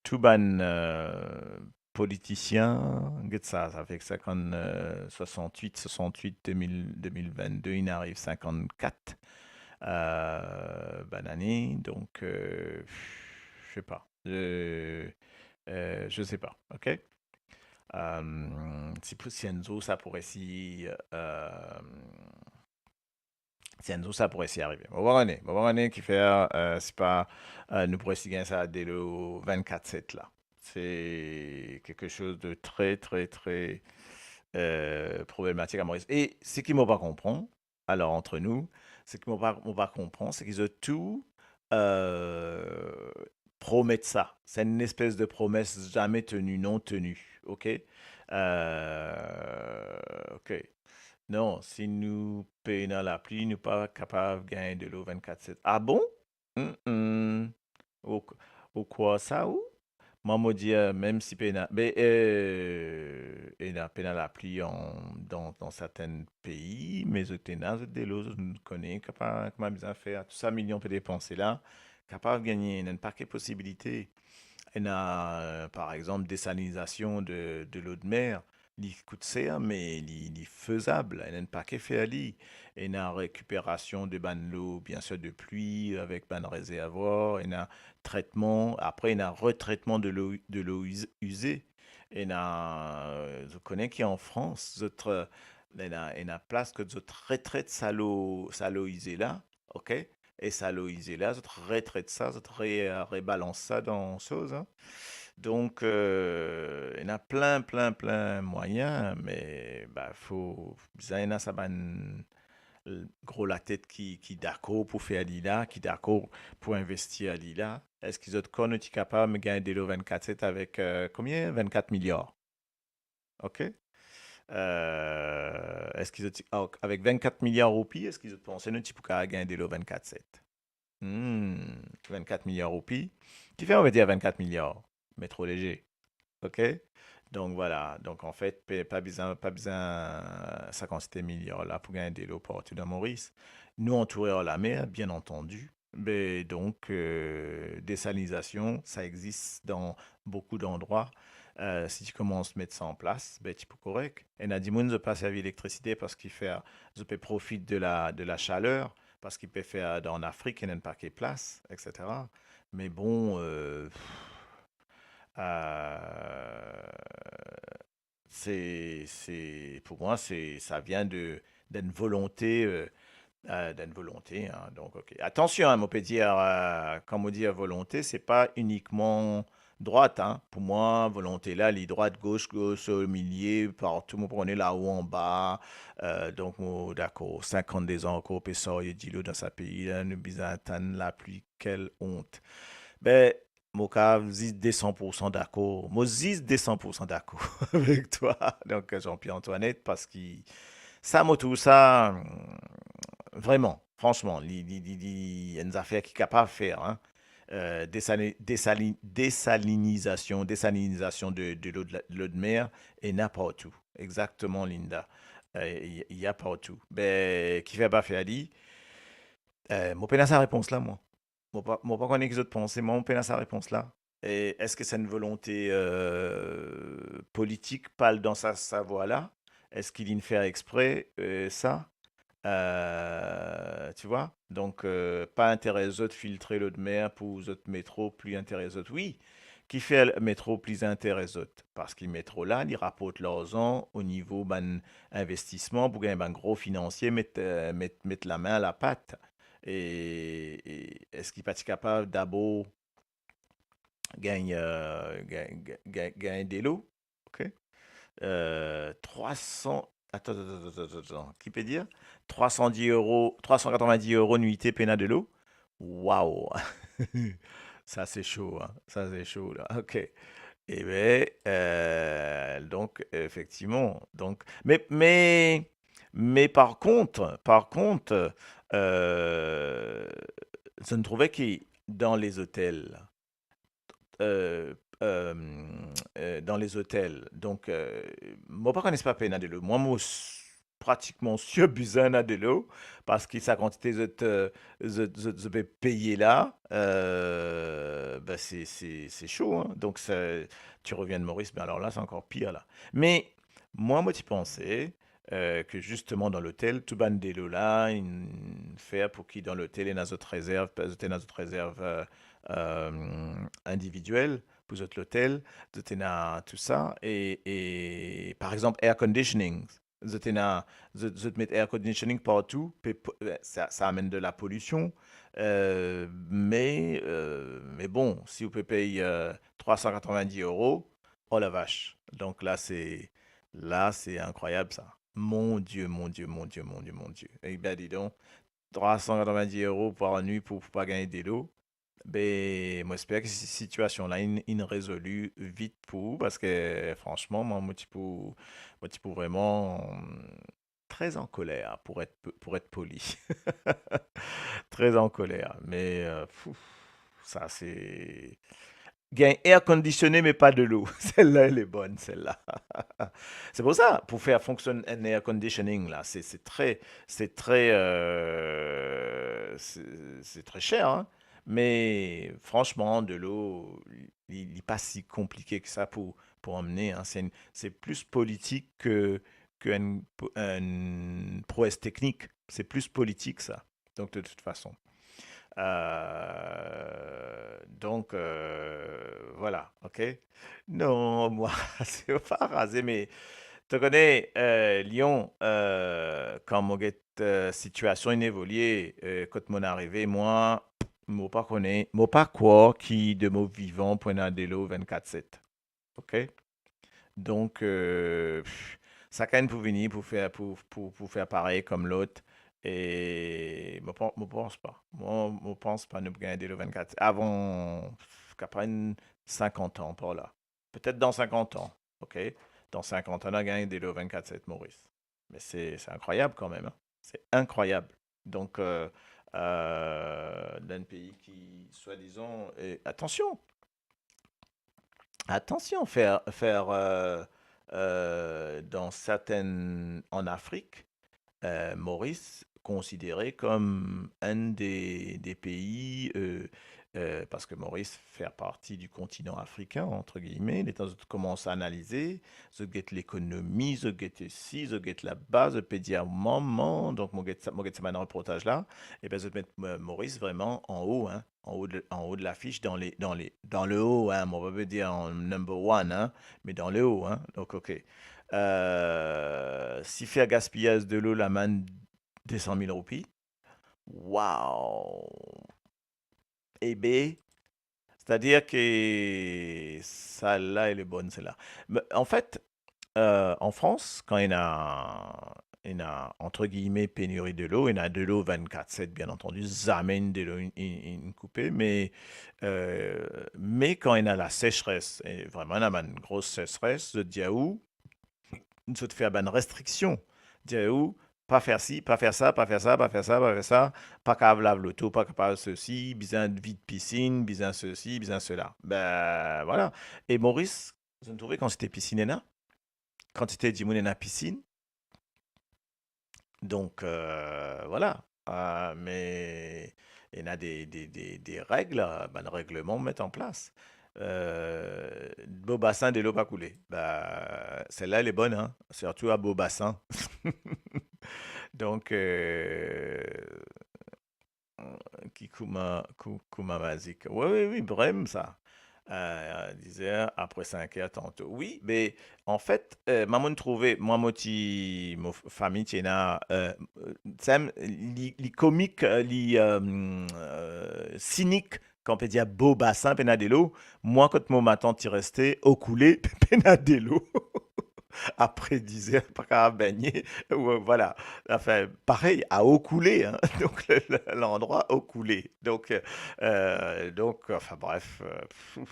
tou bann, euh, politisien, get sa, sa fer sinkant, euh, swasant-wit, swasant-wit, de mil, de mil vinn-de, inn ariv sinkant-kat, euh, bann ane, donk, euh, je sais pas. Je, euh, je sais pas, ok? Euh, si pou, si enn zour sa pou resi, euh, si enn zour sa pou resi arive. Mo pa kone, mo pa kone kifer, euh, si pa, euh, nou pou resi gagn sa delo vinn-kat set la. C'est quelque chose de très, très, très, euh, problematik a Moris. E seki mo pa konpran, alors, entre nous, seki mo pa, mo pa konpran, seki zot tou, euh, promet sa. C'est une espèce de promesse jamais tenue, non tenue. Ok? Euh, ok. Non, si nou pena lapli, nou pa kapav gagn delo vinn-kat set. Ah bon? Mm, mm. Ou, ou krwar sa, ou? Mwa, mo dir, mem si pena, be, eh, ena, pena lapli an, dan, dan sertin pei, me zot ena zot delo, zot kone kama, kama bizin fer. Tou sa milion pe depanse la, kapav gagne, ena enn pake posibilite. Ena, par exanp, desalinizasion de, de l'eau de mer, li kout ser, me li, li fezab, ena enn pake fer li. Ena rekiperasion de bann lo, biensir, de pli, avek bann rezervwar, ena tretman, apre ena retretman de lo, de lo iz-, ize. Ena, zot kone ki an Frans, zot, eh, ena, ena plas kot zot retret sa lo, sa lo ize la, ok? E sa lo ize la, zot retret sa, zot re-, rebalans sa dan soz, hein. Donk, eh, ena plin, plin, plin mwayin, me, ba, fo bizin ena sa bann, eh, gro latet ki, ki dakor pou fer li la, ki dakor pou investir li la. Eski zot krwar nou ti kapav gagn delo vennkat set avek, eh, konbien? Vennkat miliar. Ok? Eh, eski zot ti, ah, ok, avek vennkat miliar roupi, eski zot panse nou ti pou kapav gagn delo vennkat set? Hmm, vennkat miliar roupi. Kifer mo pe dir vennkat miliar? Me tro lezer. Ok? Donk, vwala. Donk, anfet, pe-, pa bizin, pa bizin sa kantite miliar la pou gagn delo partou dan Moris. Nou antoure ar lamer, bien antandi. Be, donk, eh, desalinizasion, sa exis dan boukou dandrwa. Eh, si ti koumans met sa an plas, be, ti pou korek. Ena dimoun, zot pa servi elektrisite parski fer, zot pe profit de la, de la saler, parski pe fer dan Afrik, ena enn pake plas, et cetera. Me bon, eh, eh, se, se, pou mwa, se, sa vien de, d'enn volonte, eh, eh, d'enn volonte, hein. Donk, ok. Atansion, hein, mo pe dir, eh, kan mo dir volonte, se pa inikman drwat, hein. Pou mwa, volonte la, li drwat, gos, gos, o milie, partou, mo pa kone lao anba. Eh, donk, mo dakor, sinkant-de-z an ankor, pe sarye dilo dan sa pei la, nou bizin atann lapli, kel ont. Be, mo kav zis de san pou san dakor. Mo zis de san pou san dakor avek twa, donk, Jean-Pierre Antoinette, parski sa, mo trouv sa, mm, vreman, fransman, li, li, li, li enn zafer ki kapav fer, hein. Eh, desali-, desali-, desalinizasion, desalinizasion de, de lo de la, lo de mer, ena partou. Exakteman, Linda. Eh, i, i a partou. Be, kifer pa fer li? Eh, mo pena sa repons la, mwa. Mo pa, mo pa kone ki zot panse, mwa, mo pena sa repons la. E eski se enn volonte, eh, politik pou al dan sa, sa vwa la? Eski li fer expre, eh, sa? Eh, tu vois? Donk, eh, pa interes zot filtre lo de mer pou zot metro pli interes zot. Wi, kifer metro pli interes zot? Parski metro la, li raport larzan o nivo bann investisman pou gagn bann gro finansie met, eh, met, met lame a lapat. E, e eski pa ti kapav dabor gagn, eh, gagn, gagn, gagn delo? Ok. Eh, trwa san, atann, atann, atann, atann, atann, ki pe dir? Trwa san dis euro, trwa san katrovin-dis euro nwite, pena delo. Waw! Sa se so, hein. Sa se so la. Ok. E be, eh, donk, efektivman, donk, me, me, me par kont, par kont, eh, zot trouve ki dan lezotel, eh, eh, eh, dan lezotel, donk, eh, mo pa kone si pa pena delo. Mwa, mo s-, pratikman sir bizin ena delo, parski sa kantite zot, eh, zot, zot, zot pe peye la, eh, be, se, se, se so, hein. Donk, sa, ti revien Moris, be alor la, se ankor pir la. Me mwa, mo ti panse, eh, ke zisteman dan lotel, tou bann delo la, inn fer pou ki dan lotel, ena zot rezerv, zot ena zot rezerv, eh, eh, individiel pou zot lotel, zot ena tou sa, e, e, par exanp, air conditioning, zot ena, zot, zot met air conditioning partou, pe, pe, eh, sa, sa amenn de la polision, eh, me, eh, me bon, si ou pe pey, eh, trwa san katrovin-dis euro, oh la vache. Donk la, se, la, se inkrwayab sa. Mon Die, mon Die, mon Die, mon Die, mon Die. E be, didon, trwa san katrovin-dis euro par nwi pou, pou pa gagn delo. Be, mo esper ki si-, sitiasion la inn, inn rezoli vit pou ou, parski, fransman, mwa, mo ti pou, mo ti pou vreman, mm, tre ankoler, pou et, pou et poli. Tre ankoler, me, eh, pouf, sa se, Gagn air conditionné, me pa delo. Sel-la, elle est bonne, sel-la. C'est pour ça, pour faire fonctionner un air conditioning, là, c'est, c'est très, c'est très, euh, c'est, c'est très cher, hein. Mais franchement, delo, li, li pa si konplike ki sa pou, pou anmennen, hein. C'est une, c'est plus politique que, qu'une, une prouesse technique. C'est plus politique, ça. Donc, de toute façon. Euh, donc, euh, voilà, ok? Non, mwa, se pa raze, me to kone, euh, Lyon, euh, kan mo get, euh, sitiasion inn evolie, euh, kot mo'nn arive, mwa, mo pa kone, mo pa krwar ki de mo vivan pou ena delo vennkat set. Ok? Donk, euh, pff, sakenn pou vini pou fer, pou, pou, pou fer parey kom lot. E mo pan-, mo pans pa. Mo, mo pans pa nou pou gagn delo vennkat. Avan, pff, kapav enn sinkant an par la. Petet dan sinkant an, ok? Dan sinkant an, nou gagn delo vennkat set Moris. Me se, se inkrwayab kanmem, hein. Se inkrwayab. Donk, euh, euh, dan enn pei ki, swadizan, e atansion, atansion, fer, fer, euh, euh, dan sertenn, an Afrik, euh, Moris konsidere kom enn de, de pei, euh, euh, parski Moris fer parti di kontinan afrikin, antre gilme, letan zot koumans analize, zot get lekonomi, zot get isi, zot get laba, zot pe dir, "Mama," donk mo get sa, mo get sa bann reportaz la, e ben zot met, euh, Moris vreman anlo, hein, anlo de, anlo de lafis, dan le, dan le, dan le o, hein, mo pa pe dir an number one, hein, me dan le o, hein, donk ok. Euh, si fer gaspiyaz delo, la amenn de san mil roupi, wow! E be, setadir ki sel-la, elle est bonne, sel-la. Me, anfet, euh, an Frans, kan ena, ena, antre gilme, peniri delo, ena delo vennkat set, bien antandi, zame enn delo inn, inn, inn koupe, me, euh, me kan ena lasesres, e vreman ena bann gro sesres, zot dir ou, zot fer bann restriksion, dir ou, pa fer si, pa fer sa, pa fer sa, pa fer sa, pa fer sa, pa kapav lav loto, pa kapav sesi, bizin vid pisinn, bizin sesi, bizin sela. Be, vwala. E Moris, zot trouve kantite pisinn ena? Kantite dimoun ena pisinn? Donk, euh, vwala. Euh, me ena de, de, de, de reg, bann regleman met an plas. Euh, Beau Bassin, delo pa koule. Be, sel-la, elle est bonne, hein, sirtou a Beau Bassin. Donk, euh, ki kouma, kou-, kouma mazik. Wi, wi, wi, vremem sa. Euh, dizer, apre sink er tanto. Wi, me anfet, euh, mwa mo'nn trouve, mwa mo ti, mo f-, fami ti ena, euh, euh, sa, li, li komik, euh, li, euh, euh, sinik, kan pe dir Beau Bassin pena delo, mwa kot mo matant ti reste, Eau Coulée pena delo. Apre diz er, pa kapav begne, ou, euh, vwala. Anfin, parey, a Eau Coulée, hein. Donk, le, le, landrwa Eau Coulée. Donk, euh, donk, anfin, bref, euh, pff,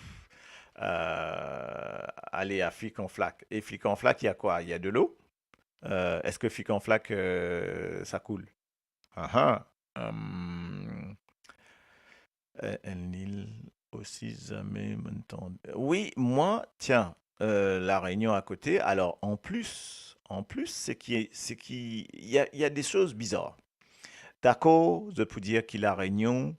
euh, ale a Flic en Flac. E Flic en Flac, il y a quoi? Il y a de l'eau? Euh, eski Flic en Flac, euh, sa koul? Ah ah. Euh, euh, enn lil osi zame mo'nn tande. Wi, mwa, tiens, euh, La Réunion akote. Alors, en plus, en plus, c'est qui, c'est qui, il y a, il y a des choses bizarres. Dakor, zot pou dir ki La Réunion,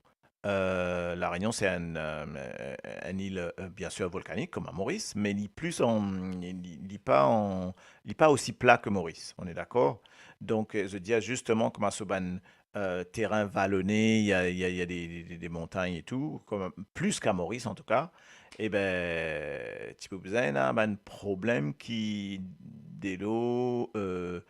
euh, La Réunion, c'est un, euh, un île, euh, bien sûr volcanique, comme à Maurice, mais li plis an, li, li pa an, li pa osi pla ke Moris, on est d'accord? Donk, euh, zot dir, justement, kouma so bann, euh, terin valone, il y a, il y a, il y a des, des, des, des montagnes et tout, comme, plus qu'à Maurice en tout cas, e ben, ti pou bizin ena bann problem ki delo, euh,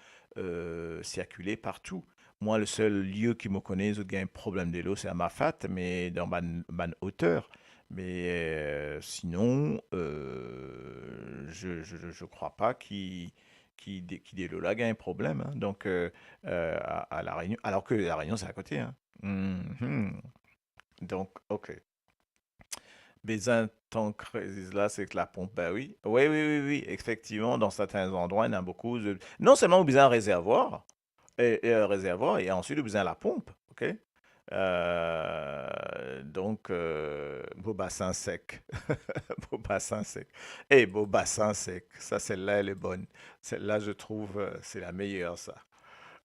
euh, sirkile partou. Mwa, le sel lie ki mo kone zot gagn problem delo, se a Mafate, me dan bann, bann oter. Me, euh, sinon, euh, je, je, je, je crois pas ki, ki de-, ki delo la gagn problem, hein. Donk, euh, euh, a, a La Réunion, alors que La Réunion, c'est à côté, hein. Mhm. Donk, ok. Bizin tank rezis la, se ek laponp, ben wi. Wi, wi, wi, wi, efektivman, dan sertin landrwa, ena boukou de, non selman ou bizin rezervwar, e, e, rezervwar, e answit ou bizin laponp, ok? Euh, donc, euh, Beau Bassin Sec. Beau Bassin Sec. Eh, Beau Bassin Sec. Ça, celle-là, elle est bonne. Celle-là, je trouve, euh, c'est la meilleure, ça.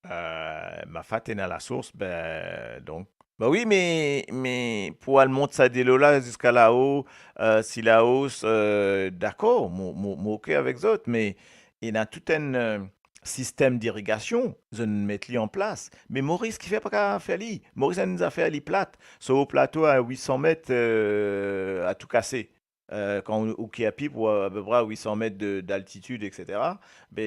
Euh, Mafa ena lasours, ben, donk, ben wi, me, me pou al mont sa delo la ziska lao, euh, si lao, euh, dakor, mo, mo, mo ok avek zot, me ena tou enn, euh, sistem dirigasion, zot inn met li an plas. Me Moris, kifer pa kapav fer li? Moris, enn zafer li plat. So plato a wit san met, euh, a tou kase. Euh, kan ou, ou kir pip, ou apepre a wit san met de, daltitid, et cetera. Be,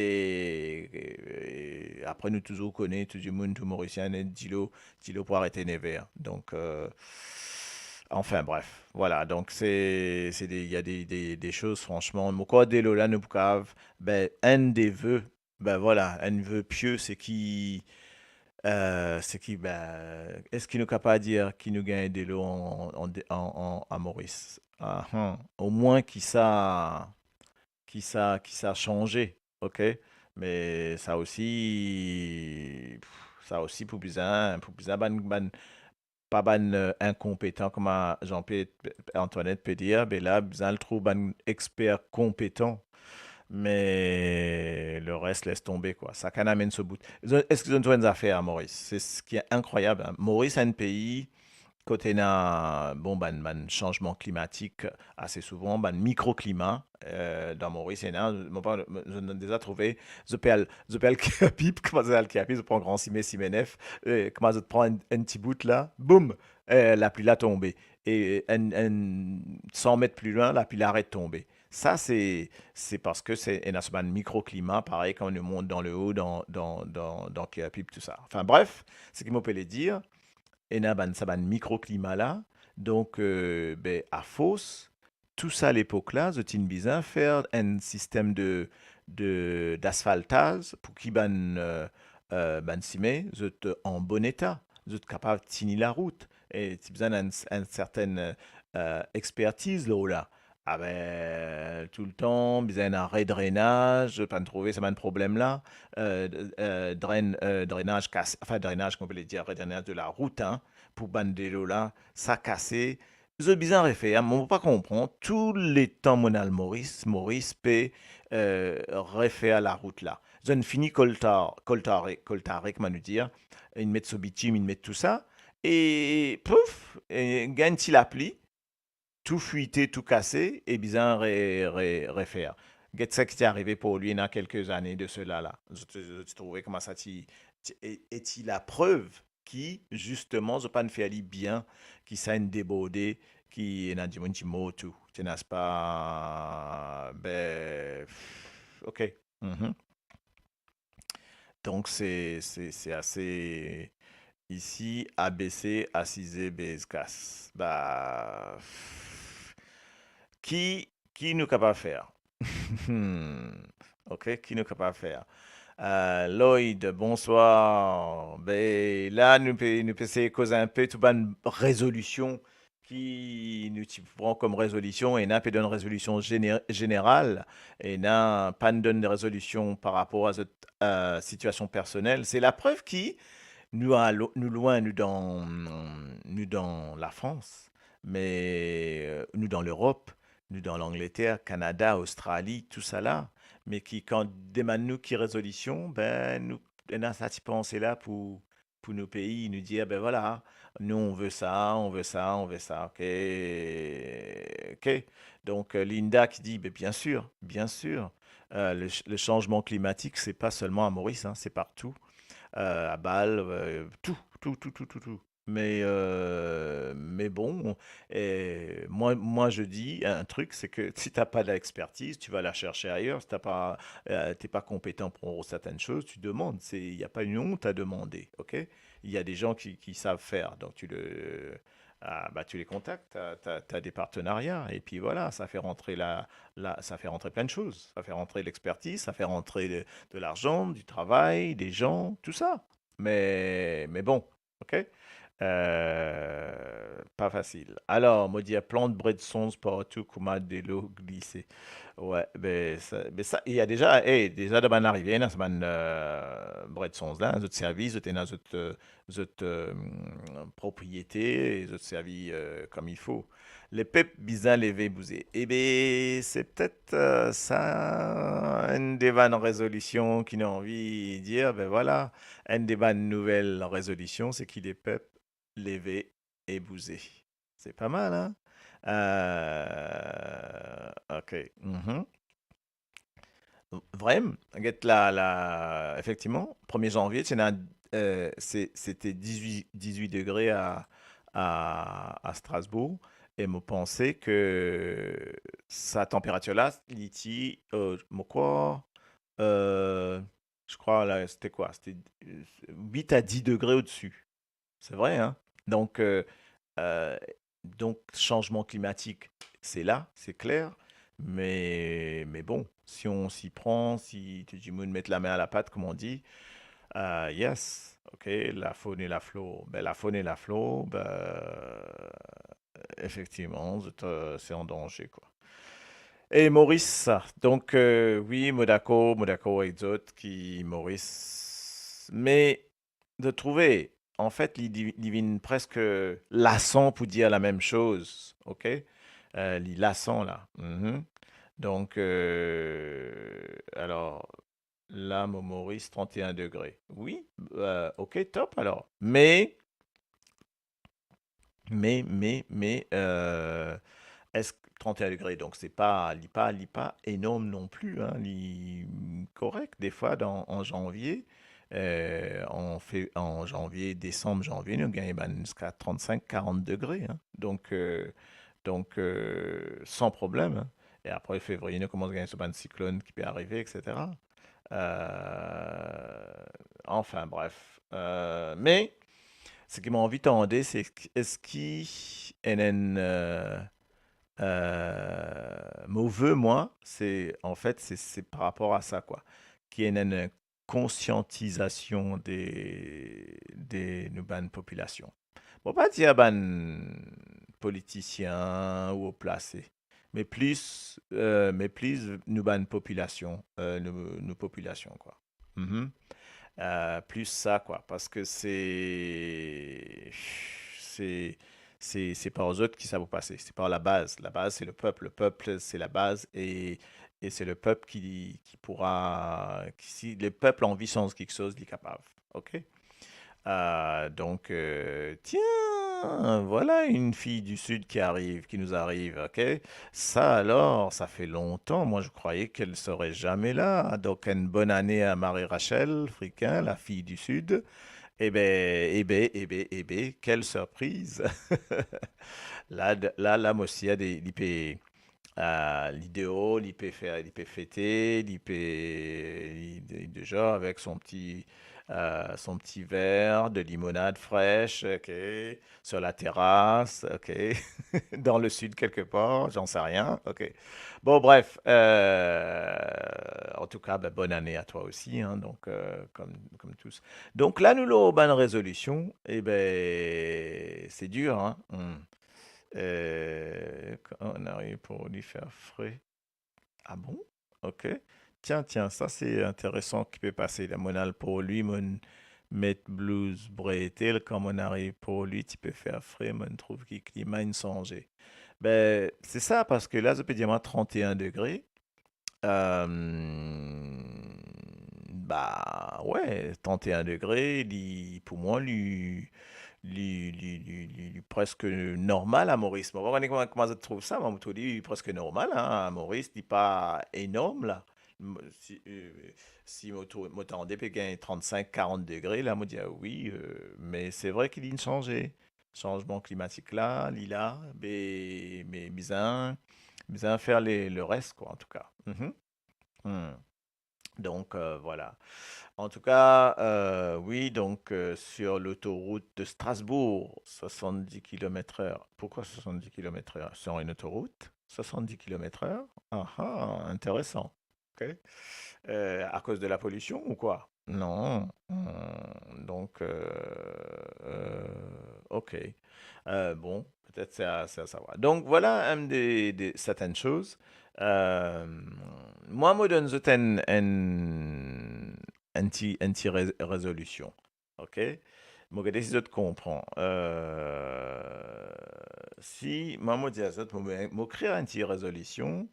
euh, apre, nou touzour kone, tou dimoun, tou Morisien, dilo, dilo pou aret never. Donk, euh, enfin, bref. Voilà, donk se, se de, il y a des, des, des choses, franchement. Mo krwar delo la, nou pou kapav, ben, enn de ve, ben, voilà, enn ve pie, se ki, euh, se ki, ben, eski nou kapav dir ki nou gagn delo an, an, an, an, a Moris? Ahan, omwin ki sa, ki sa, ki sa sanze, ok? Me sa osi, sa osi pou bizin, pou bizin bann, bann, pa bann, euh, inkonpetan, kouma Jean-Pierre Antoinette pe dir, be la, bizin al trouv bann exper konpetan. Me le res, les tonbe, kwa. Sakenn amenn so bout. Zot, eski zot ena zafer a Moris? Se seki inkrwayab, hein. Moris, enn pei kot ena, bon, bann, bann sanzman klimatik ase souvan, bann mikroklima, euh, dan Moris, ena, mo pa, zot inn deza trouve, zot pe al, zot pe al kir pip, kouma zot al kir pip, zot pran gran sime, sime nef, euh, kouma zot pran enn, enn ti bout la, boum, euh, lapli la tonbe. E enn, enn san met pli lwin, lapli la aret tonbe. Sa, se, se parski se, ena so bann mikroklima, parey kan nou mont dan leo, dan, dan, dan, dan kir pip, tousa. Enfin, bref, seki mo pe le dir, ena bann, sa bann mikroklima la. Donk, euh, be, afors, tou sa lepok la, zot inn bizin fer enn sistem de, de, d'asfaltaz pou ki bann, euh, euh, bann sime, zot an bon eta, zot kapav tini larout. E ti bizin enn, enn sertenn, euh, expertiz lor la. Ah ben, toultan, bizin ena redrenaz, zot pa'nn trouve sa bann problem la. Euh, euh, dren-, euh, drenaz kas-, enfin, drenaz, kouma nou pe dir, redrenaz de la rout, hein, pou bann delo la, sa kase. Zot bizin refer, mo pa konpran, tou letan mo al Moris, Moris pe, euh, refer larout la. Zot inn fini koltar-, koltare, koltare, kouma nou dir, inn met so bitim, inn met tousa, e pouf, e gagn ti lapli, tou fwite, tou kase, e bizin re-, re-, refer. Get seki ti arive pou li ena kelke zane de sela la. Zot, zot ti trouve kouma sa ti, ti, e, e ti laprev ki, zisteman, zot pa'nn fer li bien, ki sa inn deborde, ki ena dimoun ti mor tou. Ti ena pa, be, ok. Mhm. Donk, se, se, se ase, isi, A B C, asize, bez, kas. Ba, ki, ki nou kapav fer? Ok, ki nou kapav fer? Euh, Lloyd, bonswar. Be, la, nou pe, nou pe seye koz inpe tou bann rezolision ki nou ti pran kom rezolision, ena pe donn rezolision zene-, zeneral, ena pa'nn donn rezolision par rapor a zot, euh, sitiasion personel. Se laprev ki nou alo-, nou lwin, nou dan, nou dan Lafrans, me, euh, nou dan Lerop, nou dan Langleter, Kanada, Ostrali, tousala, me ki kan demann nou ki rezolision, be, nou ena sa ti panse la pou, pou nou pei, nou dir, be vwala, nou, on veut ça, on veut ça, on veut ça, ok, ok. Donk, euh, Linda ki dir, be, bien sûr, bien sûr, euh, le ch-, le changement climatique, c'est pas seulement à Maurice, hein, c'est partout, euh, à Bâle, euh, tout, tout, tout, tout, tout, tout. Mais, euh, mais bon, et moi, moi, je dis un truc, c'est que si t'as pas d'expertise, tu vas la chercher ailleurs. Si t'as pas, euh, t'es pas compétent pour certaines choses, tu demandes. C'est, il y a pas une honte à demander, ok ? Il y a des gens qui, qui savent faire, donc tu le, ah, bah, tu les contactes, t'as, t'as, t'as des partenariats, et puis voilà, ça fait rentrer la, la, ça fait rentrer plein de choses. Ça fait rentrer l'expertise, ça fait rentrer de, de l'argent, du travail, des gens, tout ça. Mais, mais bon, ok ? Euh, pa fasil. Alor, mo dir, plant bred sonz partou kouma delo glise. Ouais, be sa, be sa, il y a déjà, eh, déjà dan bann larivier, ena sa bann, euh, bred sonz la, zot servi, zot ena zot, euh, zot, euh, propriete, zot servi, euh, comme il faut. Lepep bizin leve bouze. Ebe, se petet, euh, sa, enn de bann rezolision ki nou anvi dir, be vwala, enn de bann nouvel rezolision, se ki lepep leve e bouze. Se pa mal, hein? Euh, ok. Mhm. Vremem, get la, la, efektivman, premie zanvie, ti ena, euh, se, se ti dizwit, dizwit degre a, a, a Strasbourg, e mo panse ke sa tanperatir la, li ti, euh, mo krwar, euh, je crois, la, se ti kwa? Se ti, euh, wit a dis degre odsi. Se vre, hein? Donk, euh, euh, donk, sanzman klimatik, se la, se kler, me, me bon, si on s'y prend, si tou dimoun met lame a lapat, kouma on di, euh, yes, ok, la faune et la flore, be, la faune et la flore, be, efektivman, zot, euh, se an danze, kwa. E Moris, donk, euh, wi, mo dakor, mo dakor avek zot ki Moris, me zot trouve, anfet, li, li, li vinn preske lasan pou dir lamem soz, ok? Euh, li lasan la. Mhm. Donk, euh, alor, la, mo Moris, trant e enn degre. Wi, euh, ok, top, alor. Me, me, me, me, euh, eski trant e enn degre, donk se pa, li pa, li pa enorm non pli, hein, li korek. Defwa, dan, an zanvie, euh, an fe-, an zanvie, desanm, zanvie, nou gagn bann ziska trant-sink, karant degre, hein. Donk, euh, donk, euh, san problem, hein. E apre fevriye, nou koumans gagn so bann siklonn ki pe arive, et cetera. Euh, anfin, bref. Euh, me, seki mo anvi tande, se eski ena enn, euh, euh, mo ve, mwa, se, anfet, se, se par rapor a sa, kwa. Ki ena enn konsiantizasion de, de nou bann popilasion. Mo pa dir bann politisien o plase, me plis, euh, me plis nou bann popilasion, euh, nou, nou popilasion, kwa. Mhm. Euh, plis sa, kwa, parski se, se, se, se par zot ki sa pou pase, se par labaz. Labaz, se lepep, lepep, se labaz, e, e se lepep ki, ki poura, ki, si lepep anvi sanz kiksoz, li kapav. Ok? Euh, donk, euh, tiens, voilà une fille du Sud qui arrive, qui nous arrive, ok? Sa alor, sa fer lontan, moi je croyais qu'elle serait jamais là. Donc, une bonne année à Marie-Rachel Friquin, la fille du Sud. Eh ben, eh ben, eh ben, eh ben, quelle surprise! La, de, la, la, mo sir, li pe, euh, li deor, li pe fer, li pe fete, li pe, li, li, déjà avec son petit, euh, son petit verre de limonade fraîche, ok, sur la terrasse, ok, dans le sud quelque part, j'en sais rien, ok. Bon, bref, euh, en tout cas, ben, bonne année à toi aussi, hein, donc, euh, comme, comme tous. Donk la, nou lor bann rezolision, e ben, se dir, hein. Hmm. Euh, quand on arrive pour lui faire frais. Ah bon? Ok. Tiens, tiens, sa se interesan ki pe pase la. Mo'nn al pou li, mo'nn met blouz bretel, kan mo'nn ariv pou li, ti pe fer fre, mo'nn trouv ki klima inn sanze. Be, se sa, parski la, zot pe dir mwa trant e enn degre. Euh, ba, we, trant e enn degre, li, pou mwa, li, li, li, li, li, li preske normal a Moris. Mo pa kone kouma, kouma zot trouv sa, me mo trouv li preske normal, hein, a Moris, li pa enorm la. M-, si, euh, si mo trouv, mo tande pe gagn trant-sink, karant degre, la, mo dir, ah wi, euh, me se vre ki li inn sanze. Sanzman klimatik la, li la, be, me bizin, bizin fer le, le res, kwa, an tou ka. Mhm. Hmm. Donc, euh, voilà. En tout cas, euh, oui, donc, euh, sur l'autoroute de Strasbourg, soixante-dix kilomètres heure. Pourquoi soixante-dix kilomètres heure? Sur une autoroute, soixante-dix kilomètres heure? Ah ah, intéressant. Ok. Euh, à cause de la pollution ou quoi? Non. Hmm, donc, euh, euh, Ok. Euh, bon, petet se a, se a savwar. Donk, vwala enn de, de sertenn soz. Euh, mwa, mo donn zot enn, enn, enn ti, enn ti re-, rezolision. Ok? Mo gete si zot konpran. Euh, si, mwa, mo dir zot, mo, mo kre enn ti rezolision,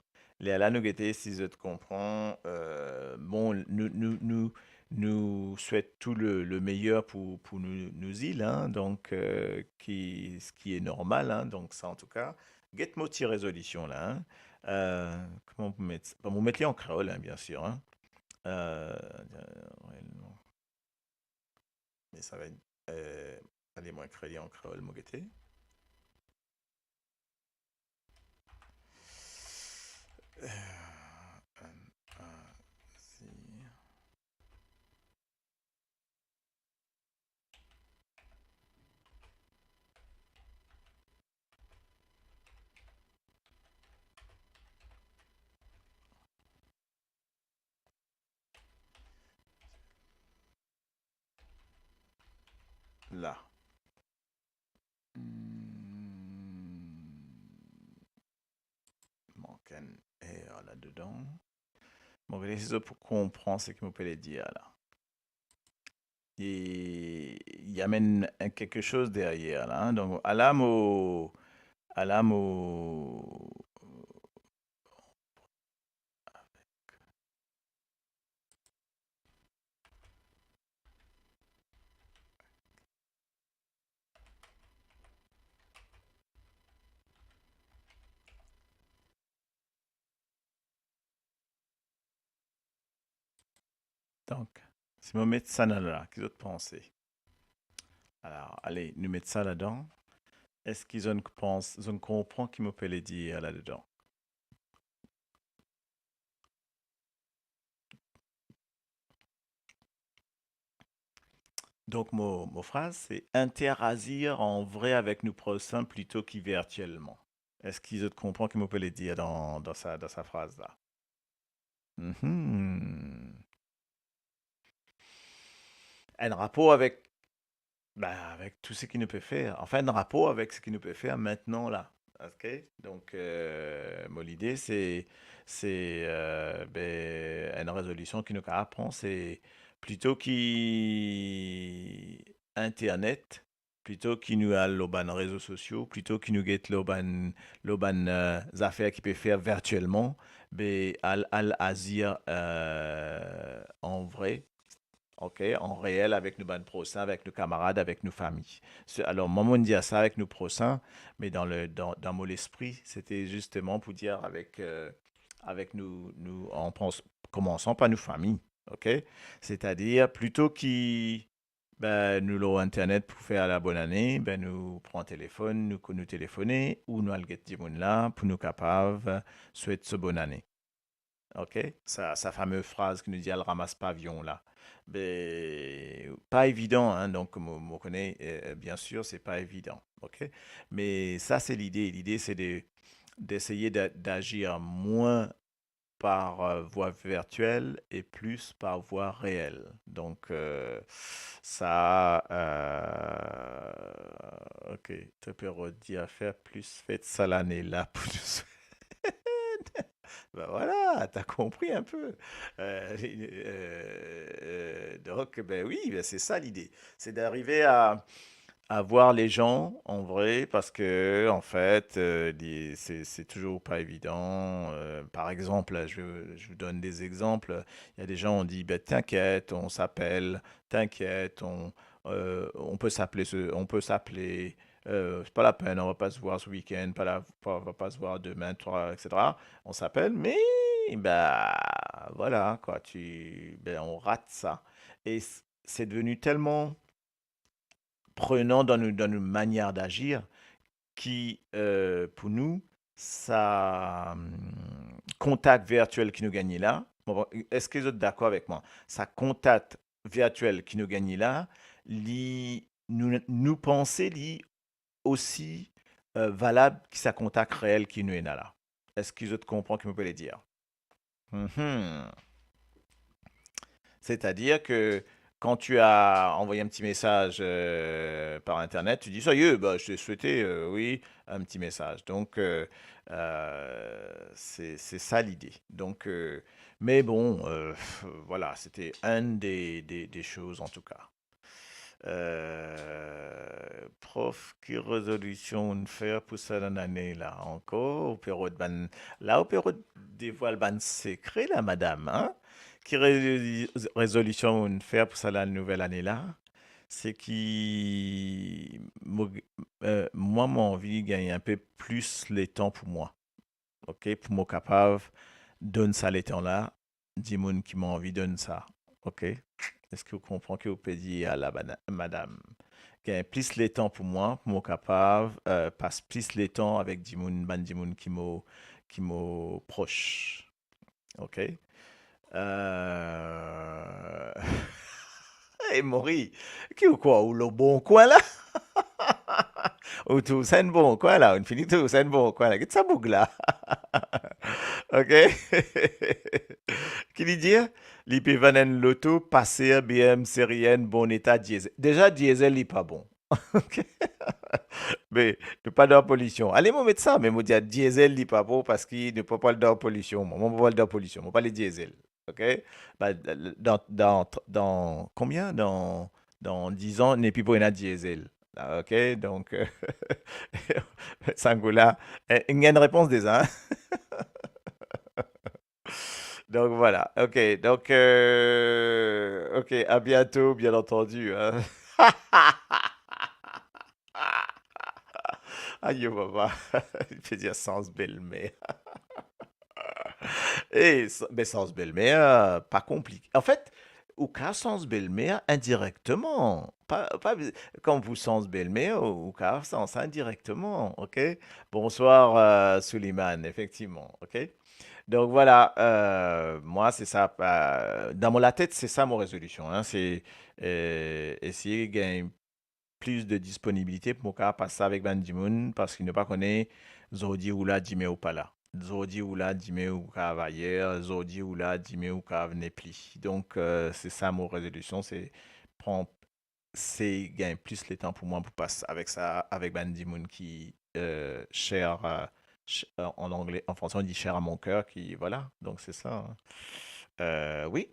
lerla nou gete si zot konpran. Euh, bon, nou, nou, nou, nou swet tou le, le meyer pou, pou nou, nou zil, hein, donk, euh, ki, seki normal, hein, donk sa, antouka, get mo ti rezolision la, hein. Euh, kouma pou met, bon, mo met li an kreol, hein, bien sir, hein. Euh, Me sa va, euh, ale, mo ekrir li an kreol, mo gete. Euh, N A Z. La. Hmm. Mank enn R ladan. Bon, gete si zot pou konpran seki mo pe le dir la. E li amenn enn kiksoz deryer la, hein. Donk, ala mo, ala mo, Donk, si mo met sa la, ki zot panse? Alor, ale, nou met sa ladan. Eski zot pans, zot konpran ki mo pe le dir ladan? Donk, mo, mo fraz, se interazir an vre avek nou prosin plito ki virtielman. Eski zot konpran ki mo pe le dir dan, dan sa, dan sa fraz la? Mhm. Enn rapor avek, be, avek tou seki nou pe fer. Anfin, enn rapor avek seki nou pe fer aster la. Ok? Donk, euh, mo lide, se, se, euh, be, enn rezolision ki nou kapav pran, se plito ki internet, plito ki nou al lor bann rezo sosio, plito ki nou get lor bann, lor bann, euh, zafer ki pe fer virtielman, be, al, al azir, euh, an vre, ok, an reel avek nou bann prosin, avek nou kamarad, avek nou fami. Se, alor, mwa, mo dir sa avek nou prosin, me dan le, dan, dan mo lespri, sete zisteman pou dir avek, euh, avek nou, nou, an pans-, koumansan par nou fami, ok? Setadir, plito ki, be, nou lor internet pou fer labonane, be, nou pran telefonn, nou, nou telefone, ou nou al get dimoun la pou nou kapav swet so bonane. Ok? Sa, sa fame fraz ki nou dir al ramas pavion la. Be, pa evidan, hein, donk mo, mo kone, euh, bien sir, se pa evidan, ok? Me sa, se lide. Lide, se de, d'essayer d'a-, d'azir mwin par, euh, vwa virtiel e plis par vwa reel. Donk, euh, sa, euh, ok, to pe redir fer plis fet sa lane la pou nou. Ben voilà, t'as compris un peu. Euh, euh, euh, donk, ben oui, ben c'est ça l'idée. C'est d'arriver à, à voir les gens en vrai, parce que, en fait, euh, les, c'est, c'est toujours pas évident. Euh, par exemple, je, je vous donne des exemples. Il y a des gens, on dit, ben, t'inquiète, on s'appelle, t'inquiète, on, euh, on peut s'appeler, ce- on peut s'appeler, euh, c'est pas la peine, on va pas se voir ce week-end, pas la, pas- on va pas se voir demain, trois, et cetera. On s'appelle, mais, bah, voilà, quoi, tu, ben, on rate ça. Et c- c'est devenu tellement prenant dans nos, dans nos manières d'agir, ki, euh, pou nou, sa, hum, kontak virtiel ki nou gagne la, bon, bon, eski zot dakor avek mwa? Sa kontak virtiel ki nou gagne la, li, nou, nou panse li osi, euh, valab ki sa kontak reel ki nou ena la. Eski zot konpran ki mo pe le dir? Mhm. Setadir ke quand tu as envoyé un petit message, euh, par Internet, tu dis, ça y est, bah, je t'ai souhaité, euh, oui, un petit message. Donc, euh, euh, c'est, c'est ça l'idée. Donc, euh, mais bon, euh, pff, voilà, c'était une des, des, des choses en tout cas. Euh, prof, ki rezolision ou fer pou sa lane la ankor? Ou pe rod bann, la ou pe rod devwal bann sekre la, madam, hein? Ki re-, rezolision ou fer pou sa la nouvel ane la? Se ki mo, euh, mwa, mo anvi gagn inpe plis letan pou mwa. Ok, pou mo kapav donn sa letan la dimoun ki mo anvi donn sa. Ok? Eski ou konpran ki ou pe dir la, bana-, madam? Gagn plis letan pou mwa, pou mo kapav, euh, pas plis letan avek dimoun, bann dimoun ki mo, ki mo pros. Ok? Euh, Hey, Mori, ki ou krwar ou lor bon kwin la? Ou trouv sa enn bon kwin la, ou fini trouv sa enn bon kwin la. Get sa boug la. Ok? Ki li dir? Li pe vann enn loto, Passer, B M, Série N, bon eta, diesel. Deza, diesel, li pa bon. Ok? Me nou pa dan polision. Ale, mo met sa, me mo dir, diesel, li pa bon, parski nou pa pou al dan polision. Mwa, mo pa pou al dan polision. Mo pa le diesel. Ok? Ba, dan, dan, dan konbien? Dan, dan diz an, nepli pou ena diesel. Ah, ok? Donk, euh, sa kou la, eh, inn gagn repons deza, hein? Donc voilà. Ok. Donc, euh, ok. À bientôt, bien entendu, hein. Ayo, papa. Li pe dir sanz belmer. E, sa-, be, sanz belmer, pa konplike. Anfet, ou kav sanz belmer indirekteman. Pa, pa, kan ou sanz belmer, ou, ou kav sanz sa indirekteman, ok? Bonsoir, euh, Souliman, efektivman, ok? Donk, vwala, euh, mwa, se sa, euh, dan mo latet, se sa mo rezolision, hein, se, euh, eseye gagn plis de disponibilite pou mo kapav pas sa avek bann dimoun, parski nou pa kone, zordi ou la, dime ou pa la. Zordi ou la, dime ou kav ayer, zordi ou la, dime ou kav nepli. Donk, euh, se sa mo rezolision, se pran, se gagn plis letan pou mwa pou pas avek sa, avek bann dimoun ki, euh, cher, euh, ch-, euh, en anglais, en français, on dit cher à mon cœur, ki, vwala, donk se sa, hein. Euh, wi,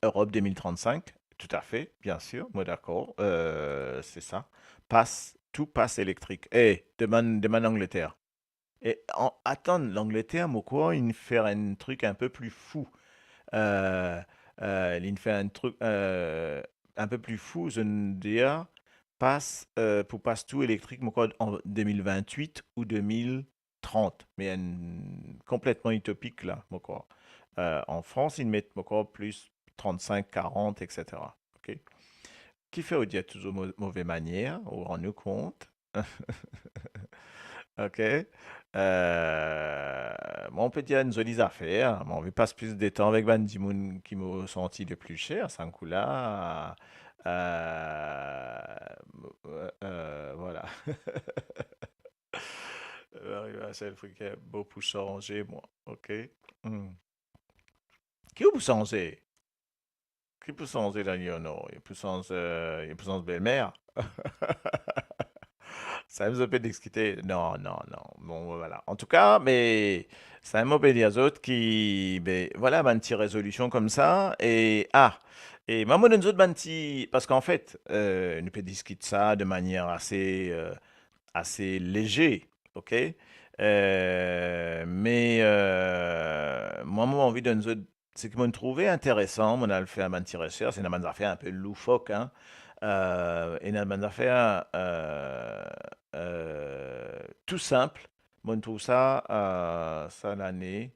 Europe deux mille trente-cinq, tout à fait, bien sûr, mwa dakor, euh, se sa. Pas, tou pas elektrik. Eh, demann, demann Angleter. E an-, atann, Langleter, mo krwar, inn fer enn trik inpe pli fou. Euh, euh, inn fer enn trik, euh, inpe pli fou, zot inn dir, pas, euh, pou pas tou elektrik, mo krwar, an deux mille vingt-huit ou deux mille trente, me enn konpletman itopik la, mo krwar. Euh, an Frans, inn met, mo krwar, plis trant-sink, karant, et cetera. Ok? Kifer ou dir touzour mo-, move manier, ou rann ou kont? Ok. Euh, mwa, mo pe dir enn zoli zafer. Mo anvi pas plis de tan avek bann dimoun ki mo santi le pli cher, sa kou la. Euh, euh, euh, vwala. Marie-Marcelle Friquet, mo pou sanze, mwa. Ok. Hmm. Ki ou pou sanze? Ki pou sanze dan li, non? Li pou sanz, euh, li pou sanz belmer. Samem zot pe diskite. Non, non, non. Bon, vwala. Antouka, me samem mo pe dir zot ki, be, vwala, bann ti rezolision koumsa. E, ah, e mwa, mo donn zot bann ti, parski anfet, euh, nou pe diskit sa de manier ase, euh, ase leze, ok? Euh, me, euh, mwa, mo anvi donn zot seki mo'nn trouve interesan, mo'nn al fer bann ti resers, ena bann zafer inpe loufok, hein. Euh, ena bann zafer, euh, euh, tou sinp. Mo'nn trouv sa, euh, sa lane,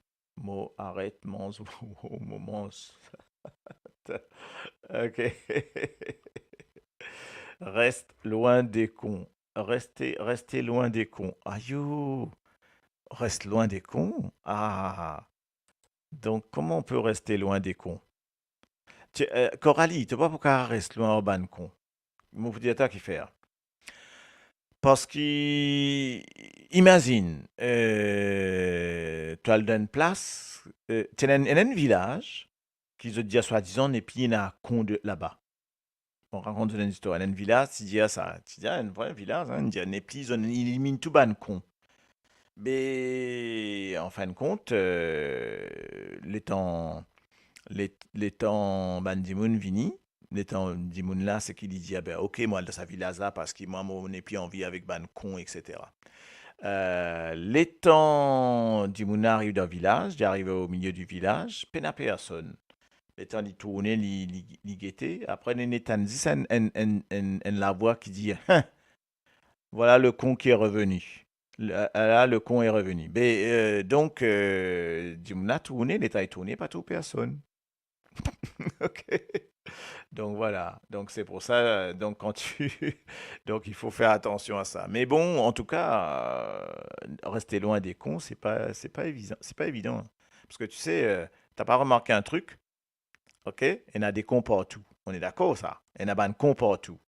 mo aret manz, mo manz. Ok. Reste loin des cons. Reste, reste loin des cons. Ayo! Reste loin des cons? Ah! Donk, kouma ou pe reste loin des cons? Ti, euh, Coralie, to pa pou kav res loin ar bann kon. Mo pou dir twa kifer. Parski, imazinn, euh, to al dan enn plas, euh, ti ena enn, enn vilaz, ki zot dir swadizan nepli ena kon de laba. mo rakont zot enn zistor, enn vilaz, ti dir sa, ti dir enn vre vilaz, hein, ti dir nepli, zot inn elimin tou bann kon. Be, anfinn kont, euh, letan, le-, letan bann dimoun vini, letan dimoun la, seki li dir, "Be, ok, mo al dan sa vilaz la, parski mwa, mo nepli anvi avek bann kon, et cetera." Euh, letan dimoun la ariv dan vilaz, li ariv omilie di vilaz, pena personn. Letan li tourne, li, li, li gete, apre li tann zis enn, enn, enn, enn, enn lavwa ki dir, "Hein, voilà le con qui est revenu. La, la, le con est revenu." Be, euh, donk, euh, dimoun la tourne, letan li tourne, pa trouv personn. Ok. Donc voilà. Donc c'est pour ça, euh, donc quand tu, donc il faut faire attention à ça. Mais bon, en tout cas, euh, rester loin des cons, c'est pas, c'est pas évident, c'est pas évident, hein. Parce que tu sais, euh, t'as pas remarqué un truc, ok? Ena de kon partou. On est d'accord, sa? Ena bann kon partou.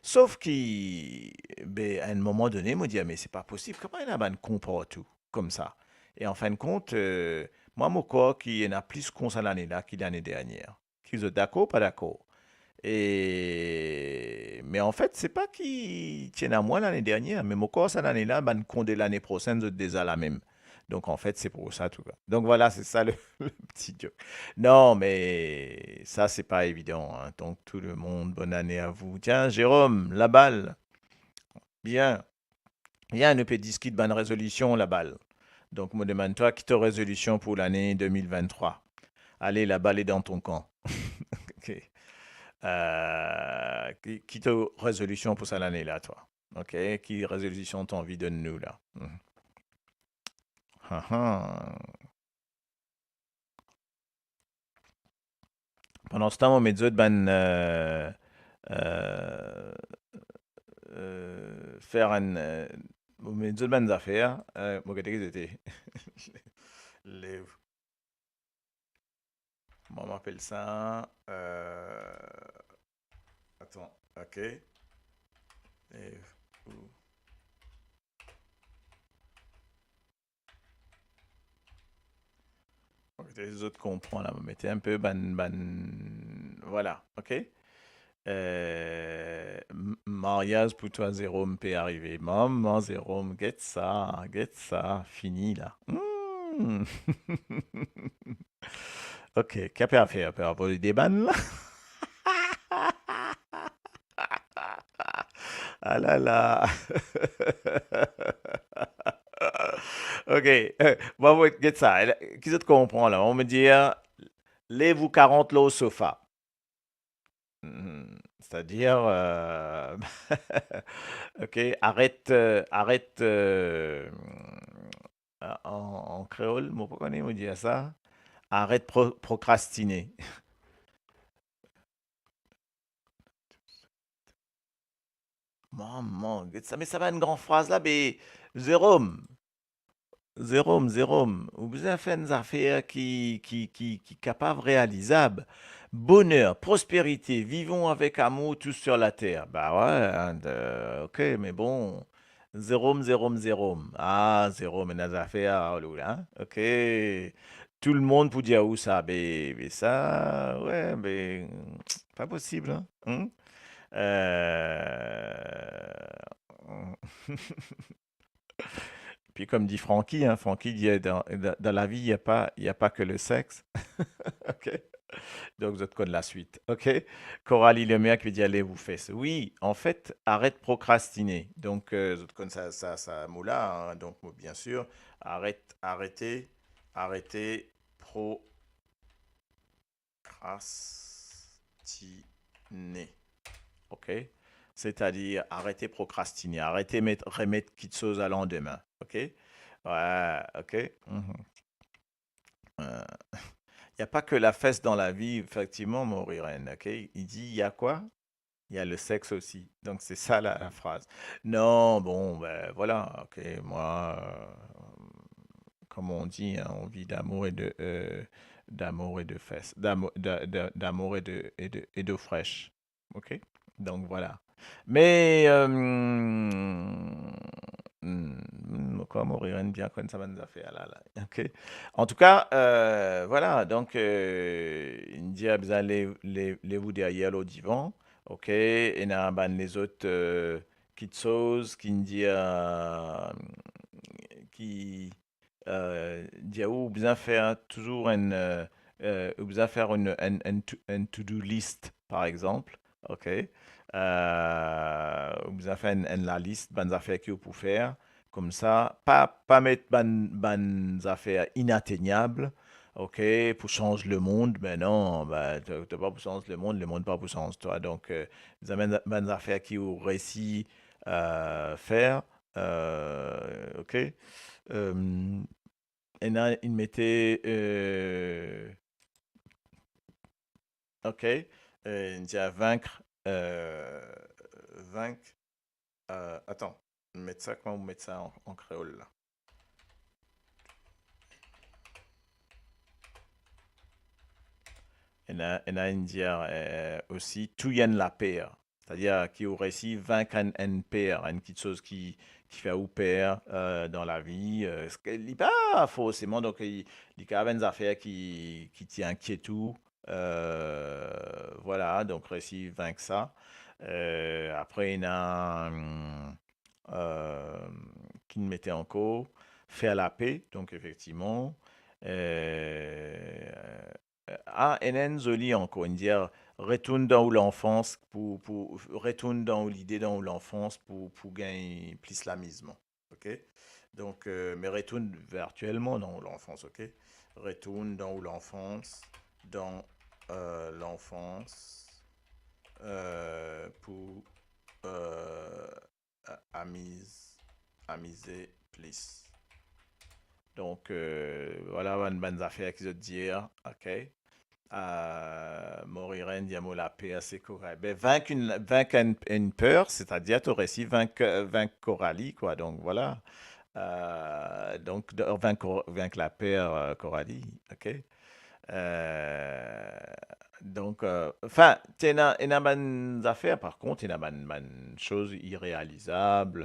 Sof ki, be, a enn moman done, mo dir, "Me se pa posib, kouma ena bann kon partou koumsa?" E anfinn kont, euh, mwa, mo krwar ki ena plis kon sa lane la ki lane dernier. Ki zot dakor, pa dakor? E, me anfet, se pa ki ti ena mwin lane dernier, me mo krwar sa lane la, bann kon de lane prosenn, zot deza la mem. Donc, en fait, c'est pour ça, tout cas. Donc, voilà, c'est ça le, le petit joke. Non, mais ça, c'est pas évident, hein. Donc, tout le monde, bonne année à vous. Tiens, Jérôme, la balle. Bien. Bien, nou pe diskit bann rezolision, la balle. Donc, mo demann twa, ki to rezolision pou lane deux mille vingt-trois? Allez, la balle est dans ton camp. Ok. Euh, ki, ki to rezolision pou sa lane la, twa? Ok, ki rezolision to anvi donn nou la? Hmm. Ha, ha. Pandan se tan, mo met zot bann, euh, euh, euh, fer enn, euh, mo met zot bann zafer, euh, mo gete ki zot ete. Lev. Kouma mo apel sa, euh, atann, ok. E ou Ok, zot konpran la, mo mete enn pe bann, bann, vwala, ok? Euh, m-, maryaz pou twa, Zerom, pe arive. Mama, Zerom, get sa, get sa, fini la. Hmm. Ok, ki ape afer, ape avoy de bann la? Ah la la. Ok, euh, bon, bon, get sa. Ki zot konpran la? Mo dir, lev ou karant lor sofa. Mhm. C'est-à-dire, euh, ok, aret, euh, aret, euh, an, an kreol, mo pa kone mo dir sa. Aret pro-, prokrastine. Mama, get sa, me sa bann gran fraz la, be, Zerom. Zerom, Zerom, ou bizin fer enn zafer ki, ki, ki, ki kapav realizab. Bonheur, prospérité, vivons avec amour tous sur la terre. Ba we, hein, de, ok, me bon. Zerom, Zerom, Zerom. Ah, Zerom, ena zafer, oh la la, hein? Ok. Tou lemonn pou dir ou sa, be, be sa, we, be, pa posib, hein? Hmm? Euh, Puis comme dit Francky, hein, Francky dit, euh, dans, dans, dans la vie, il y a pas, il y a pas que le sexe. Ok? Donc, zot konn laswit. Ok? Coralie Lemaire ki pe dir, lev ou fes. Oui, en fait, arrête procrastiner. Donc, euh, zot konn sa, sa, sa mo la, hein. Donc, mo, bien sûr, arrête, arrêtez, arrêtez pro-, procrastiner. Ok? C'est-à-dire, arrêtez procrastiner, arrêtez met, remet kitsoz à lendemain. Ok? Ouais, ok? Mhm. Euh, il y a pas que la fesse dans la vie, effectivement, Moriren, ok? Il dit, il y a quoi? Il y a le sexe aussi. Donc, c'est ça la, la phrase. Non, bon, ben voilà, ok, moi, euh, comme on dit, hein, on vit d'amour et de, euh, d'amour et de fesses, d'amour, d'a-, d'a-, d'amour et de, et de, et d'eau fraîche. Ok? Donc, voilà. Mais, euh, hmm, hmm, ankor Moriren bien konn sa bann zafer la, la. Ok? En tout cas, euh, voilà, donc, euh, inn dir bizin lev, lev, lev ou deryer lor divan, ok? Ena bann lezot, euh, kitsoz ki'nn dir, euh, ki, euh, dir ou bizin fer touzour enn, euh, euh, ou bizin fer enn, enn, enn to-, enn to-do list, par exanp, ok? Euh, ou bizin fer enn, enn lalis bann zafer ki ou pou fer, koumsa, pa, pa met bann, bann zafer inatenyab, ok, pou sanz lemond, me non, be, to, to pa pou sanz lemond, lemond pa pou sanz twa. Donk, euh, bann, bann zafer ki ou resi, euh, fer, euh, ok. Euh, ena, inn mete, euh, ok, euh, inn dir vink, euh, vink, euh, atann, met sa, kouma ou met sa an, an kreol la? Ena, ena inn dir, euh, osi, touy enn laper. Setadir ki ou resi vink enn, enn per, enn kitsoz ki, ki fer ou per, euh, dan lavi, euh, ski, li pa forseman, donk, li, li kapav enn zafer ki, ki ti inkiet ou, euh, vwala, donk resi vink sa. Euh, apre, ena, euh, ki'nn mete ankor, fer lape, donk efektivman, euh, ah, ena enn zoli ankor, inn dir, retourn dan ou lanfans pou, pou, retourn dan ou lide, dan ou lanfans pou, pou gagn plis lamizman, ok? Donk, euh, me retourn virtielman dan ou lanfans, ok? Retourn dan ou lanfans, dan, euh, lanfans, euh, pou, euh, a-, amiz, amize plis. Donk, euh, vwala bann, bann zafer ki zot dir, ok? Euh, mor irenn, dir mo laper se Coralie. Be, vink enn, vink enn, enn per, setadir to resi vink, vink Coralie, kwa. Donk, vwala. Euh, donk, de-, vink Cor-, vink laper, euh, Coralie, ok? Euh, donk, euh, anfin, ti ena, ena bann zafer, par kont, ena bann, bann soz irealizab,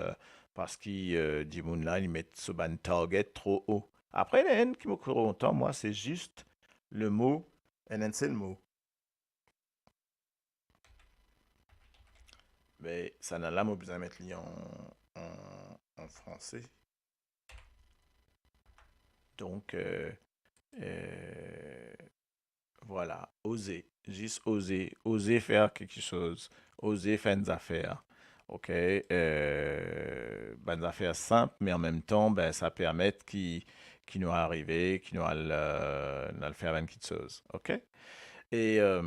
parski, euh, dimoun la, li met so bann target tro o. Apre, ena enn ki mo kontan, mwa, se zis le mo, enn, enn sel mo. Me sa la, mo bizin met li an, an, an franse. Donk, euh, euh, vwala, oze, zis oze, oze fer kiksoz, oze fer enn zafer, ok? Euh, bann zafer sinp, me anmemtan, be, sa permet ki, ki nou arive, ki nou al, euh, nou al fer bann kiksoz, ok? E, euh,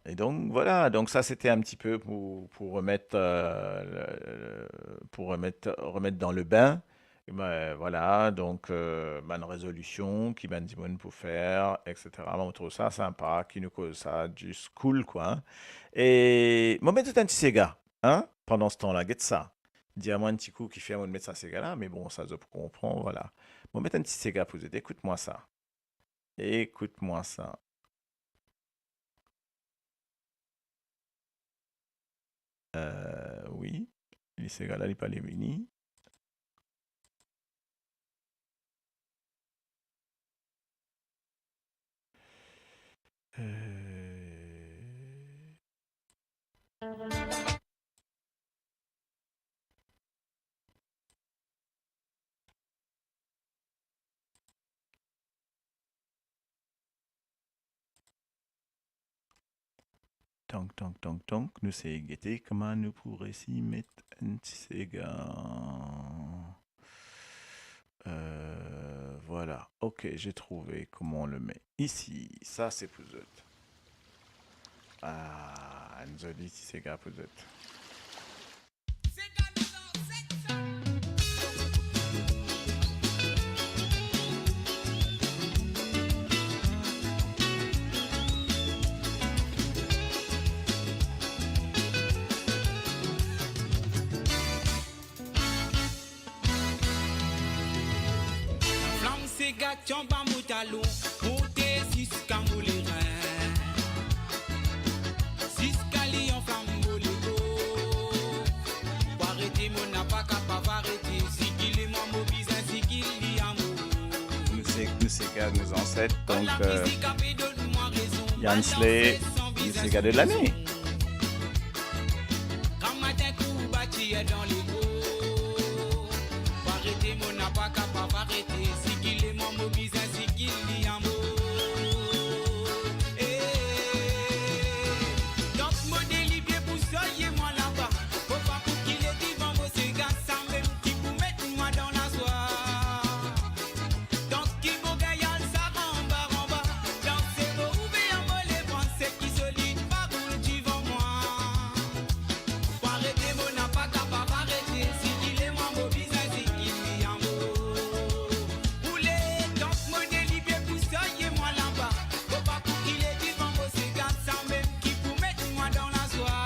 e donk, vwala, donk sa, se ti enn ti pe pou, pou remet, euh, le, le, pou remet, remet dan le bin, e ben, vwala, donk, euh, bann rezolision ki bann dimoun pou fer, et cetera. Mo trouv sa sinpa, ki nou koz sa, zis cool, kwa, hein. E mo met zot enn ti sega, hein, pandan se tan la, get sa. Dir mwa enn ti kou kifer mo met sa sega la, me bon, sa zot pou konpran, vwala. Mo met enn ti sega pou zot, ekout mwa sa. Ekout mwa sa. Euh, wi, li sega la, li pa le vini. Euh, Tank, tank, tank, tank, nou sey gete kouma nou pou resi met enn ti sega. Euh, voilà. Ok, j'ai trouvé comment on le met. Ici, sa se pou zot. Ah, enn zoli ti sega pou zot. Flam sega ti anba mo talon, monte ziska mo lerin. Ziska li anflam mo lekor. Pou arete mo napa kapav arete. Zigil li mwa mo bizin zigil li amour. Musique, musique à nos ancêtres, donc, euh, Yansley, musique de l'année. Ye dan lekour. Pou arete mo napa kapav arete, sikile mwa mo bizin sikil li amour. Eh. Donk mo delibye pou soye mwa laba, mo pa pou kile divan mo sega, samem ki pou met mwa dan lazwa. Donk ki mo gagn al sar anba, anba, danse mo ouve anba levan, seki solid pa boul divan mwa. Pou arete mo napa kapav arete, sikile mwa mo bizin sikil li amour. Boule, donk mo delibye pou soye mwa laba, mo pa pou kile divan mo sega, samem ki pou met mwa dan lazwa.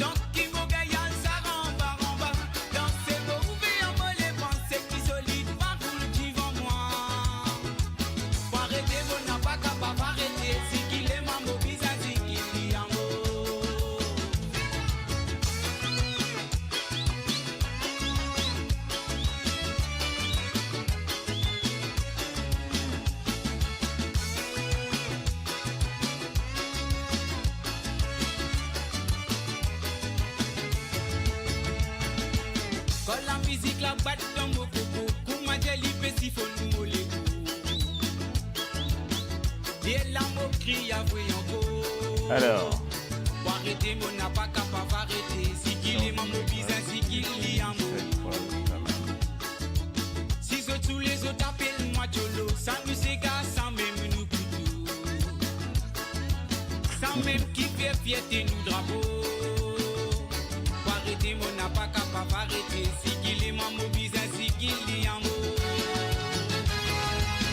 Donk ki mo gagn al sar anba, anba, danse mo ouve anba levan, seki solid pa boul divan mwa. Pou arete mo napa kapav arete, sikile mwa mo bizin sikil li amour. Kan lamizik la bat dan mo koko, kouma dir li pe sifonn mo lego. E la mo kriye avoy ankor. Alor. Pou arete mo napa kapav arete, sikile mwa mo bizin sikil li amour. Si zot soule zot apel mwa Djolo, sa nou sega samem nou kouto. Samem ki fer fierte nou drapo. Pou arete mo napa kapav arete, sikile mwa mo bizin sikil li amour.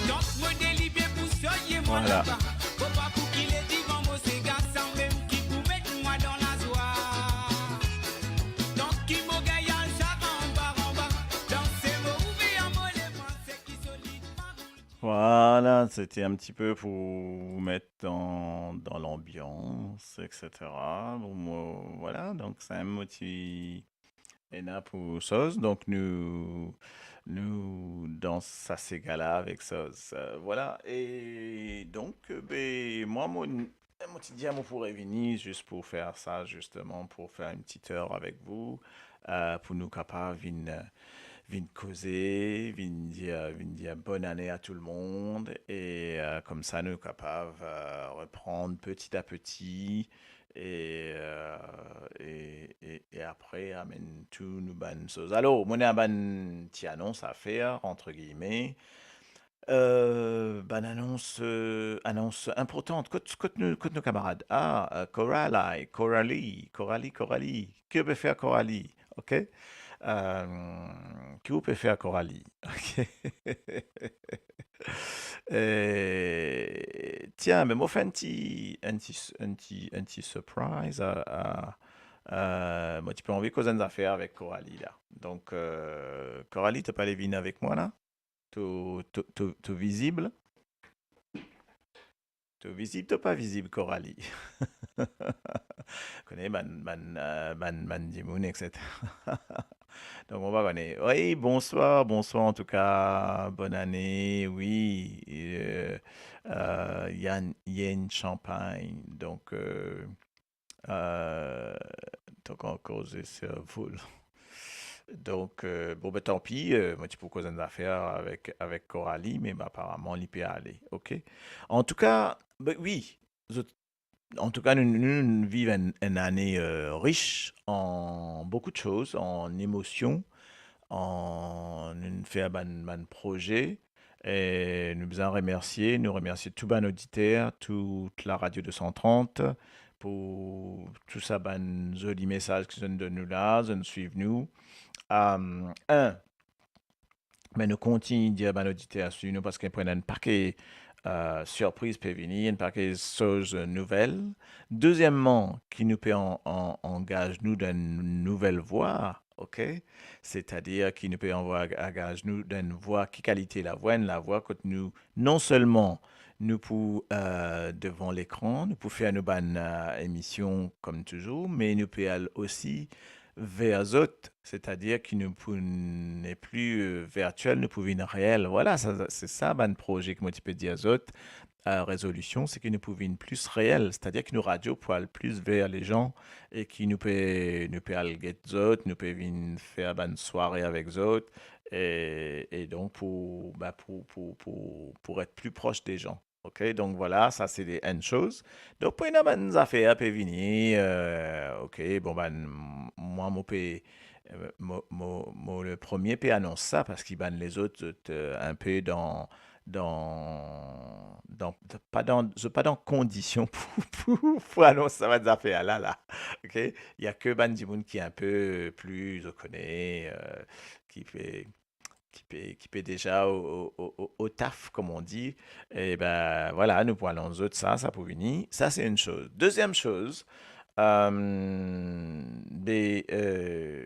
Donk mo delibye pou soye mwa laba, mo pa pou kile divan mo sega, samem ki pou met mwa dan lazwa. Donk ki mo gagn al sar anba, anba, danse mo ouve anba levan, seki solid pa boul. Voilà, c'était un petit peu pour vous mettre dans, dans l'ambiance, et cetera. Bon, mo, voilà, donk samem mo ti ena pou soz, donk nou, nou dans sa sega la avek soz. Euh, voilà, e donk, be, mwa, mo, mo ti dir mo pou revini zis pou fer sa, zisteman, pou fer enn ti er avek vou, euh, pou nou kapav vinn, vinn koze, vinn dir, vinn dir bonn ane a tou lemonn, e, euh, koumsa nou kapav, euh, reprann peti a peti, e, euh, e, e, e apre amenn tou nou bann soz. Alor, mo ena bann ti anons a fer, entre guillemets. Euh, bann anons, euh, anons inportan. Kot, kot nou, kot nou kamarad? Ah, euh, Coralie, Coralie, Coralie, Coralie. Ki ou pe fer, Coralie? Ok? Euh, ki ou pe fer, Coralie? Ok? Euh, tiens, me mo fer enn ti, enn ti, enn ti, enn ti surprise a, a, euh, mo ti pe anvi koz enn zafer avek Coralie la. Donk, euh, Coralie, to pe ale vinn avek mwa la? To, to, to, to vizib? To vizib, to pa vizib, Coralie? Kone bann, bann, euh, bann, bann dimoun, et cetera. Donk, mo pa kone. Wi, bonswar, bonswar antouka, bonn ane, wi, euh, euh, Yann, Yann Champagne. Donk, euh, Euh, donk ankor ze servo. Donk, euh, bon, be, tanpi, euh, mo ti pou koz enn zafer avek, avek Coralie, me aparaman, li pe ale, ok? Antouka, be, wi, zot, antouka, nou, nou, nou viv enn, enn ane, euh, rich an boukou de soz, an emosion, an, nou fer bann, bann proze, E nou bizin remersie, nou remersie tou bann oditer, tou la Radio deux cent trente, pou tou sa bann zoli mesaz ki zot inn donn nou la, zot inn swiv nou. Euh, enn, me nou kontign dir bann oditer swiv nou, parski pou ena enn pake, euh, sirpriz pe vini, enn pake soz nouvel. Dezieman, ki nou pe an-, an-, angaz nou dan enn nouvel vwa, ok? Setadir ki nou pe anvwa ag-, angaz nou dan enn vwa, ki kalite lavwa? Enn lavwa kot nou, non selman nou pou, euh, devan lekran, nou pou fer nou bann, euh, emision kom touzour, me nou pe al osi ver zot, setadir ki nou pou nepli, eh, virtiel, nou pou vinn reel. Vwala, sa, se sa bann proze ki mo ti pe dir zot. Eh, rezolision, se ki nou pou vinn plis reel, setadir ki nou radio pou al plis ver lezan e ki nou pe, nou pe al get zot, nou pe vinn fer bann sware avek zot, e, e donk pou, ba, pou, pou, pou, pou ret pli pros de zan. Ok, donk vwala, sa se de, enn soz. Donk pou ena bann zafer pe vini, eh, ok, bon, bann, mwa, mo pe, eh, mo, mo, mo le premie pe anons sa, parski bann lezot, zot, eh, inpe dan, dan, dan, pa dan, zot pa dan kondision pou, pou, pou anons sa bann zafer la, la. Ok? Ena ke bann dimoun ki inpe pli, zot kone, eh, ki pe, ki pe, ki pe deza o, o, o, o, o taf, comme on dit. E ben, vwala, nou pou anons zot sa, sa pou vini. Sa, se enn soz. Deziem soz, eh, be, eh,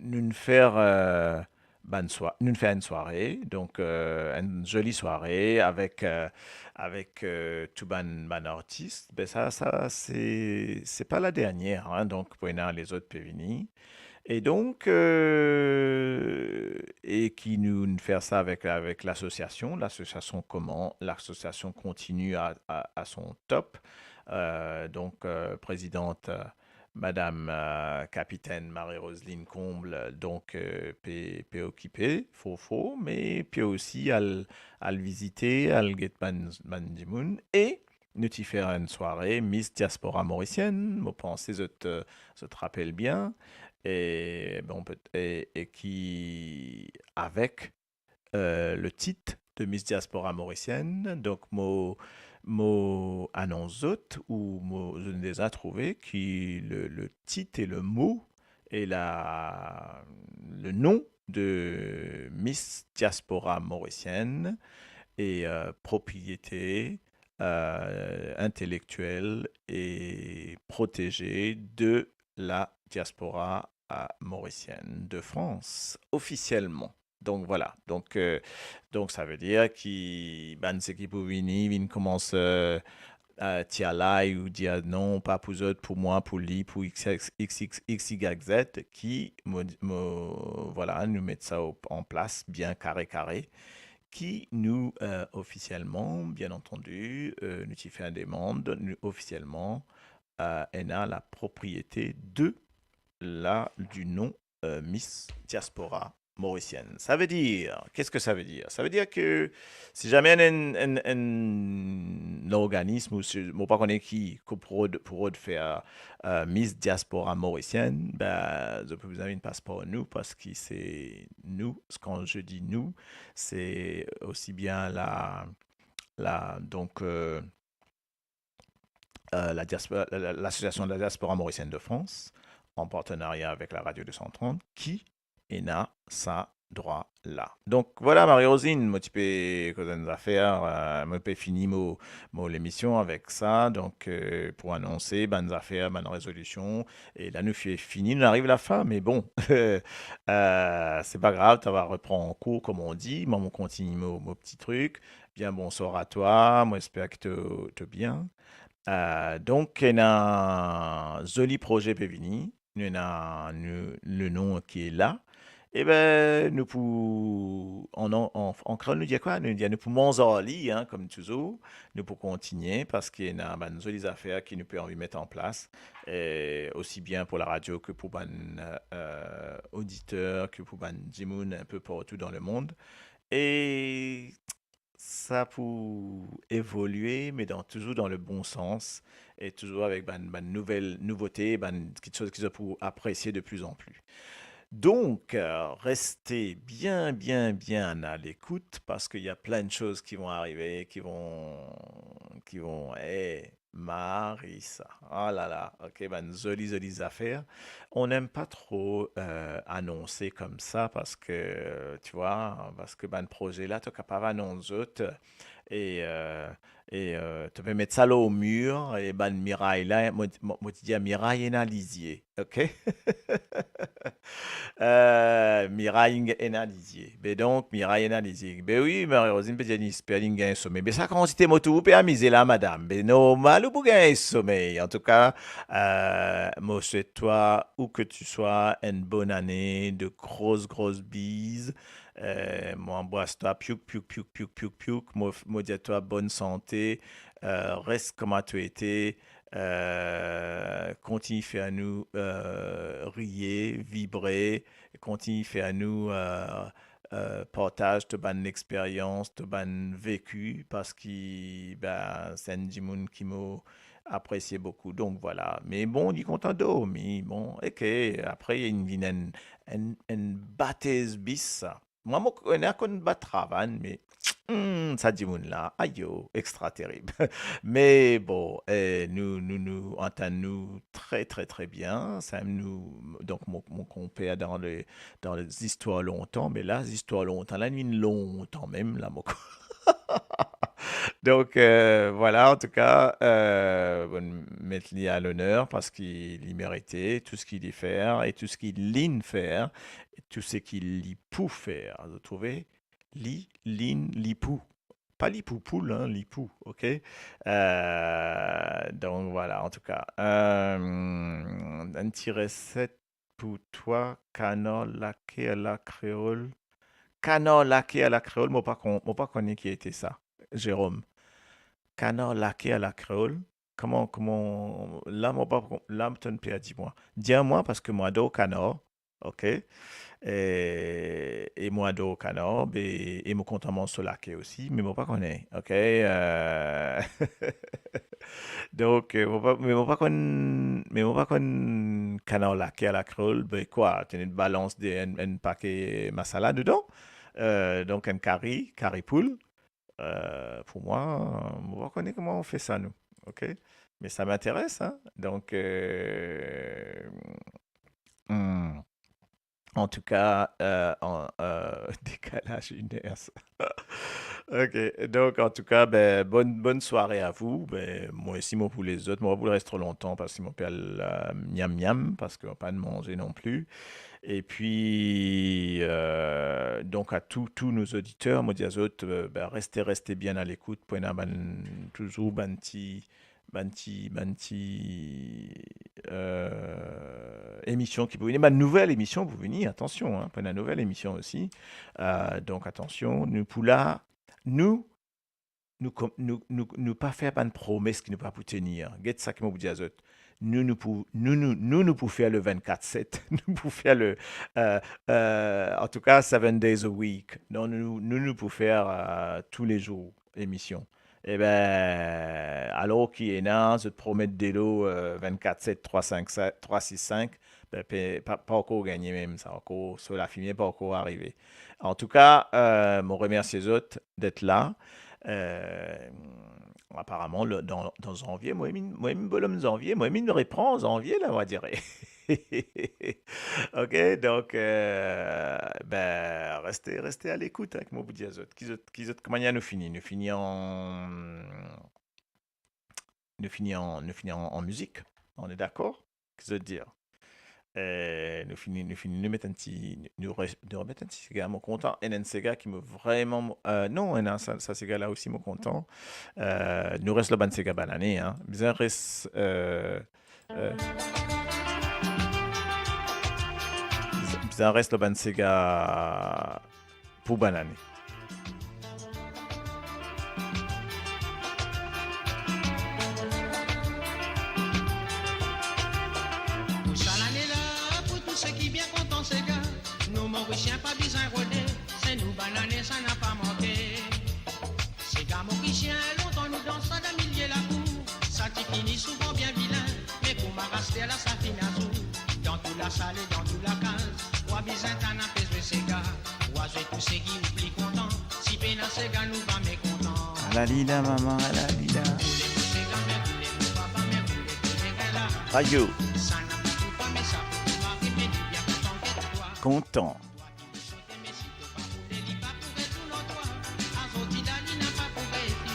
nou fer, eh, bann swa-, nou fer enn sware, donk, eh, enn zoli sware avek, eh, avek, eh, tou bann, bann artis. Be sa, sa, se, se pa la dernie, hein, donk pou ena lezot pe vini. E donk, eh, e ki nou, nou fer sa avek, avek lasosiasion, lasosiasion koman, lasosiasion kontini a, a, a son top. Eh, donk, eh, prezidant, eh, madam, eh, kapitenn Marie-Roseline Comble, donk, eh, pe, pe okipe for for, me pe osi al, al vizite, al get bann, bann dimoun. E nou ti fer enn sware Miss Diaspora Morisienn, mo panse zot, eh, zot rapel bien. E bon, pet-, e, e ki avek, eh, le tit de Miss Diaspora Morisienn. Donk mo, mo anons zot, ou mo, zot inn deza trouve ki le, le tit e le mo e la, le nom de Miss Diaspora Morisienn e, eh, propriete, eh, intelektiel e proteze de la diaspora, eh, morisienn de Frans, ofisielman. Donk vwala. Donk, eh, donk sa ve dir ki bann seki pou vini, vinn koumans, eh, eh, tir lay ou dir non, pa pou zot, pou mwa, pou li, pou X X, X X, X Y Z, ki mo, mo, vwala, nou met sa o, an plas bien kare kare, ki nou, eh, ofisielman, bien antandi, eh, nou ti fer demann, nou ofisielman, eh, ena la propriete de la, du nom, eh, Miss Diaspora Morisienn. Sa ve dir, qu'est-ce que ça veut dire? Sa ve dir ki si zame enn, enn, enn, enn lorganism ou si, mo pa kone ki, ki pou rod, pou rod fer, eh, Miss Diaspora Morisienn, ben, zot pou bizin vinn pas par nou, parski se nou, quand je dis nous, se osi bien la, la, donk, eh, eh, la diaspo-, la, la, l'Association de la Diaspora Mauricienne de France, an partenaria avek la Radio deux cent trente, ki ena sa drwa la. Donk vwala, Marie-Roseline, mo ti pe koz enn zafer, eh, mo pe fini mo, mo lemision avek sa. Donk, eh, pou anonse bann zafer, bann rezolision, e la nou fi-, fini, nou ariv lafin, me bon, eh, se pa grav, ta va repran kour, comme on dit, mwa mo kontini mo, mo pti trik. Bien, bonsoir à toi, mo esper ki to, to bien. Eh, donk, ena zoli proze pe vini, nou ena nou, le nom ki la. E ben, nou pou, an, an, an, an kreol, nou dir kwa? Nou dir nou pou manz ar li, hein, comme toujours. Nou pou kontinie, parski ena bann zoli zafer ki nou pe anvi met an plas, eh, osi bien pou la radio ki pou bann, eh, oditer, ki pou bann dimoun inpe partou dan lemond. E sa pou evolie, me dan, toujours dans le bon sens, e toujours avek bann, bann nouvel, nouvote, bann kiksoz ki zot pou apresie de plus en plus. Donk, eh, reste bien, bien, bien à l'écoute, parski ena plin de soz ki vont arive, ki vont, ki vont, eh, Marisa. Oh là là, ok, bann zoli, zoli zafer. On n'aime pas trop, euh, annoncer comme ça parce que, tu vois, parce que bann proze la, to kapav anons zot, E, euh, e, euh, to pe met sa lor mir, e bann miray la, mo, mo, mo ti dir miray ena lizie, ok? Euh, miray ena lizie. Be donk, miray ena lizie. Be wi, Marie-Rosine pe dir li espere li gagn somey. Be sa kantite mo trouv ou pe amize la, madam. Be normal ou pou gagn somey. Antouka, euh, mo swet twa, où que tu sois, une bonne année, de grosses, grosses bises. Euh, mo anbras twa, piouk, piouk, piouk, piouk, piouk, piouk. Mo, mo dir twa bonn sante, euh, res kouma to ete, euh, kontign fer nou, euh, riye, vibre, kontign fer nou, euh, euh, partaz to bann experyans, to bann veki, parski, ben, se enn dimoun ki mo apresie boukou. Donk, vwala. Me bon, li kontan dormi, bon, ok. Apre, li vinn enn, enn, enn batez bis, sa. Mwa, mo kone, konn bat ravann, me, hmm, sa dimoun la, ayo, extra terib. Me bon, eh, nou, nou, nou antann nou tre, tre, tre bien. Samem nou, donk, mo, mo konper dan le, dan le zistwar lontan, me la, zistwar lontan la, li vinn lontan mem, la, mo ko-, Donk, euh, vwala, antouka, euh, bon, met li a loner parski li merite tou seki li fer e tou seki linn fer, tou seki li pou fer. Zot trouve? Li, linn, li pou. Pa li pou poul, hein, li pou, ok? Euh, donk, vwala, antouka. Euh, enn ti reset pou twa, kanar lake a la kreol. Kanar lake a la kreol, mo pa kon-, mo pa kone ki ete sa, Jérôme. Kanar lake a la kreol. Kouma, kouma, la, mo pa kon-, la, to'nn perdi mwa. Dir mwa, parski mo ador kanar, ok? E, e mo ador kanar, be, e mo kontan manz so lake osi, me mo pa kone, ok? Euh, donk, euh, mo pa, me mo pa konn, me mo pa konn kanar lake a la kreol, be kwa, to ena balans de enn, enn pake masala dedan. Euh, donk enn kari, kari poul. Euh, pou mwa, mo pa kone kouma ou fer sa, nou. Ok? Me sa m'intéresse, hein? Donk, euh, hmm. Antouka, euh, an, euh, dekalaz inn er, sa. Ok, donk, antouka, ben, bonn, bonn sware a vou. Ben, mwa osi, mo pou les zot, mo pa pou res tro lontan, parski mo pe al, euh, miam miam, parski mo pa'nn manze non pli. E pi, euh, donk, a tou, tou nou oditer, mo dir a zot, euh, ben, reste, reste bien a lekout, pou ena bann, touzour bann ti, bann ti, bann ti, euh, emision ki pou vini, bann nouvel emision pou vini, atansion, hein, pou ena nouvel emision osi. Euh, donk, atansion, nou pou la, nou, nou kom-, nou, nou, nou pa fer bann promes ki nou pa pou tenir. Get sa ki mo pou dir a zot. Nou, nou pou, nou, nou, nou, nou pou fer le vennkat set. Nou pou fer le, euh, euh, antouka, seven days a week. Non, nou, nou, nou pou fer, euh, toulezour emision. E ben, alor ki ena, zot promet delo, euh, vennkat set, trwa sink, trwa sis sink, ben, pe-, pa, pa ankor gagne mem sa, ankor, so lafime pa ankor arive. Antouka, euh, mo remersie zot d'être là. Euh, aparaman, le, dan, dan zanvie, mo mem, mo mem bolom zanvie, mo mem repran zanvie la, on va dire. Ok, donk, euh, ben, reste, reste a lekout, hein, kouma pou dir a zot. Ki zot, ki zot, kouma nou fini? Nou fini an, nou fini an, nou fini an, an mizik. On est d'accord? Ki zot dir? Eh, nou fini, nou fini, nou met enn ti, nou re-, nou remet enn ti sega, mo kontan. Enn, enn sega ki mo vreman, euh, non, enn, sa, sa sega la osi, mo kontan. Euh, nou res lor bann sega bann ane, hein. Bizin res, euh, euh, bizin, bizin res lor bann sega pou bann ane. Pou sa lane la, pou tou seki bien kontan sega, nou Morisien pa bizin rode, se nou bann ane sa napa manke. Sega Morisien, lontan nou dans sa dan milie lakour, sa ti fini souvan bien vilin, me kouma aster la sa finn azour. Dan tou lasal e dan tou lakaz, wa bizin tann ape zwe sega. Wa zwe tou seki ou pli kontan, si pena sega nou pa mekontan. Alalila, mama, alalila. Boule mo sega, me boule mo papa, me boule tou legala. Ayo. Sa na pou tou pa, me sa pou tou mari, me li bien kontan get twa. Kontan. Twa ki pou sote, me si to pa boule, li pa pou retourn twa. Azordi la, li napa pou retourn.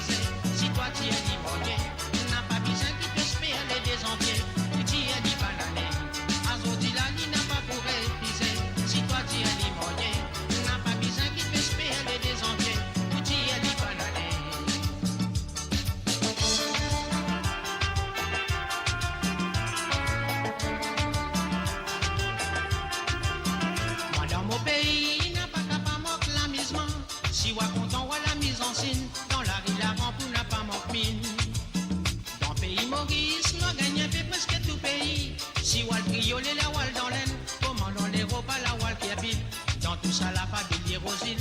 Si w al Kriol, la w al dan Lenn, komandan Leropa, la w al Kerbil. Dan tousala, pa bliye Rozil,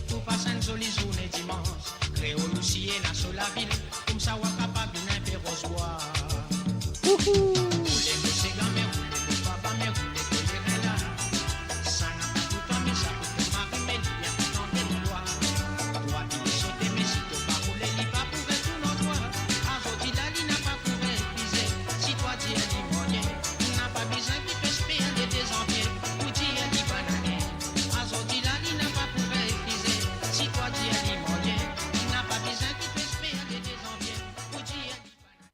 pou pas enn zoli zourne dimans. Kreol osi ena so lavil, koumsa w a kapav vinn inpe ros bwa. Roule mo sega, me roule mo baba, me roule mo lerin la. Sa napa toutan, me sa pou to mari, me li bien pou tande mo lwa. Twa ki sote, me si to pa roule, li pa pou res ou non twa. Azordi la, li napa pou refize. Si twa dir li mor, napa bizin ki to esper le de zanvie pou dir li bonn ane. Azordi la, li napa pou refize. Si twa dir li mor, napa bizin ki to esper le de zanvie pou dir li bonn ane.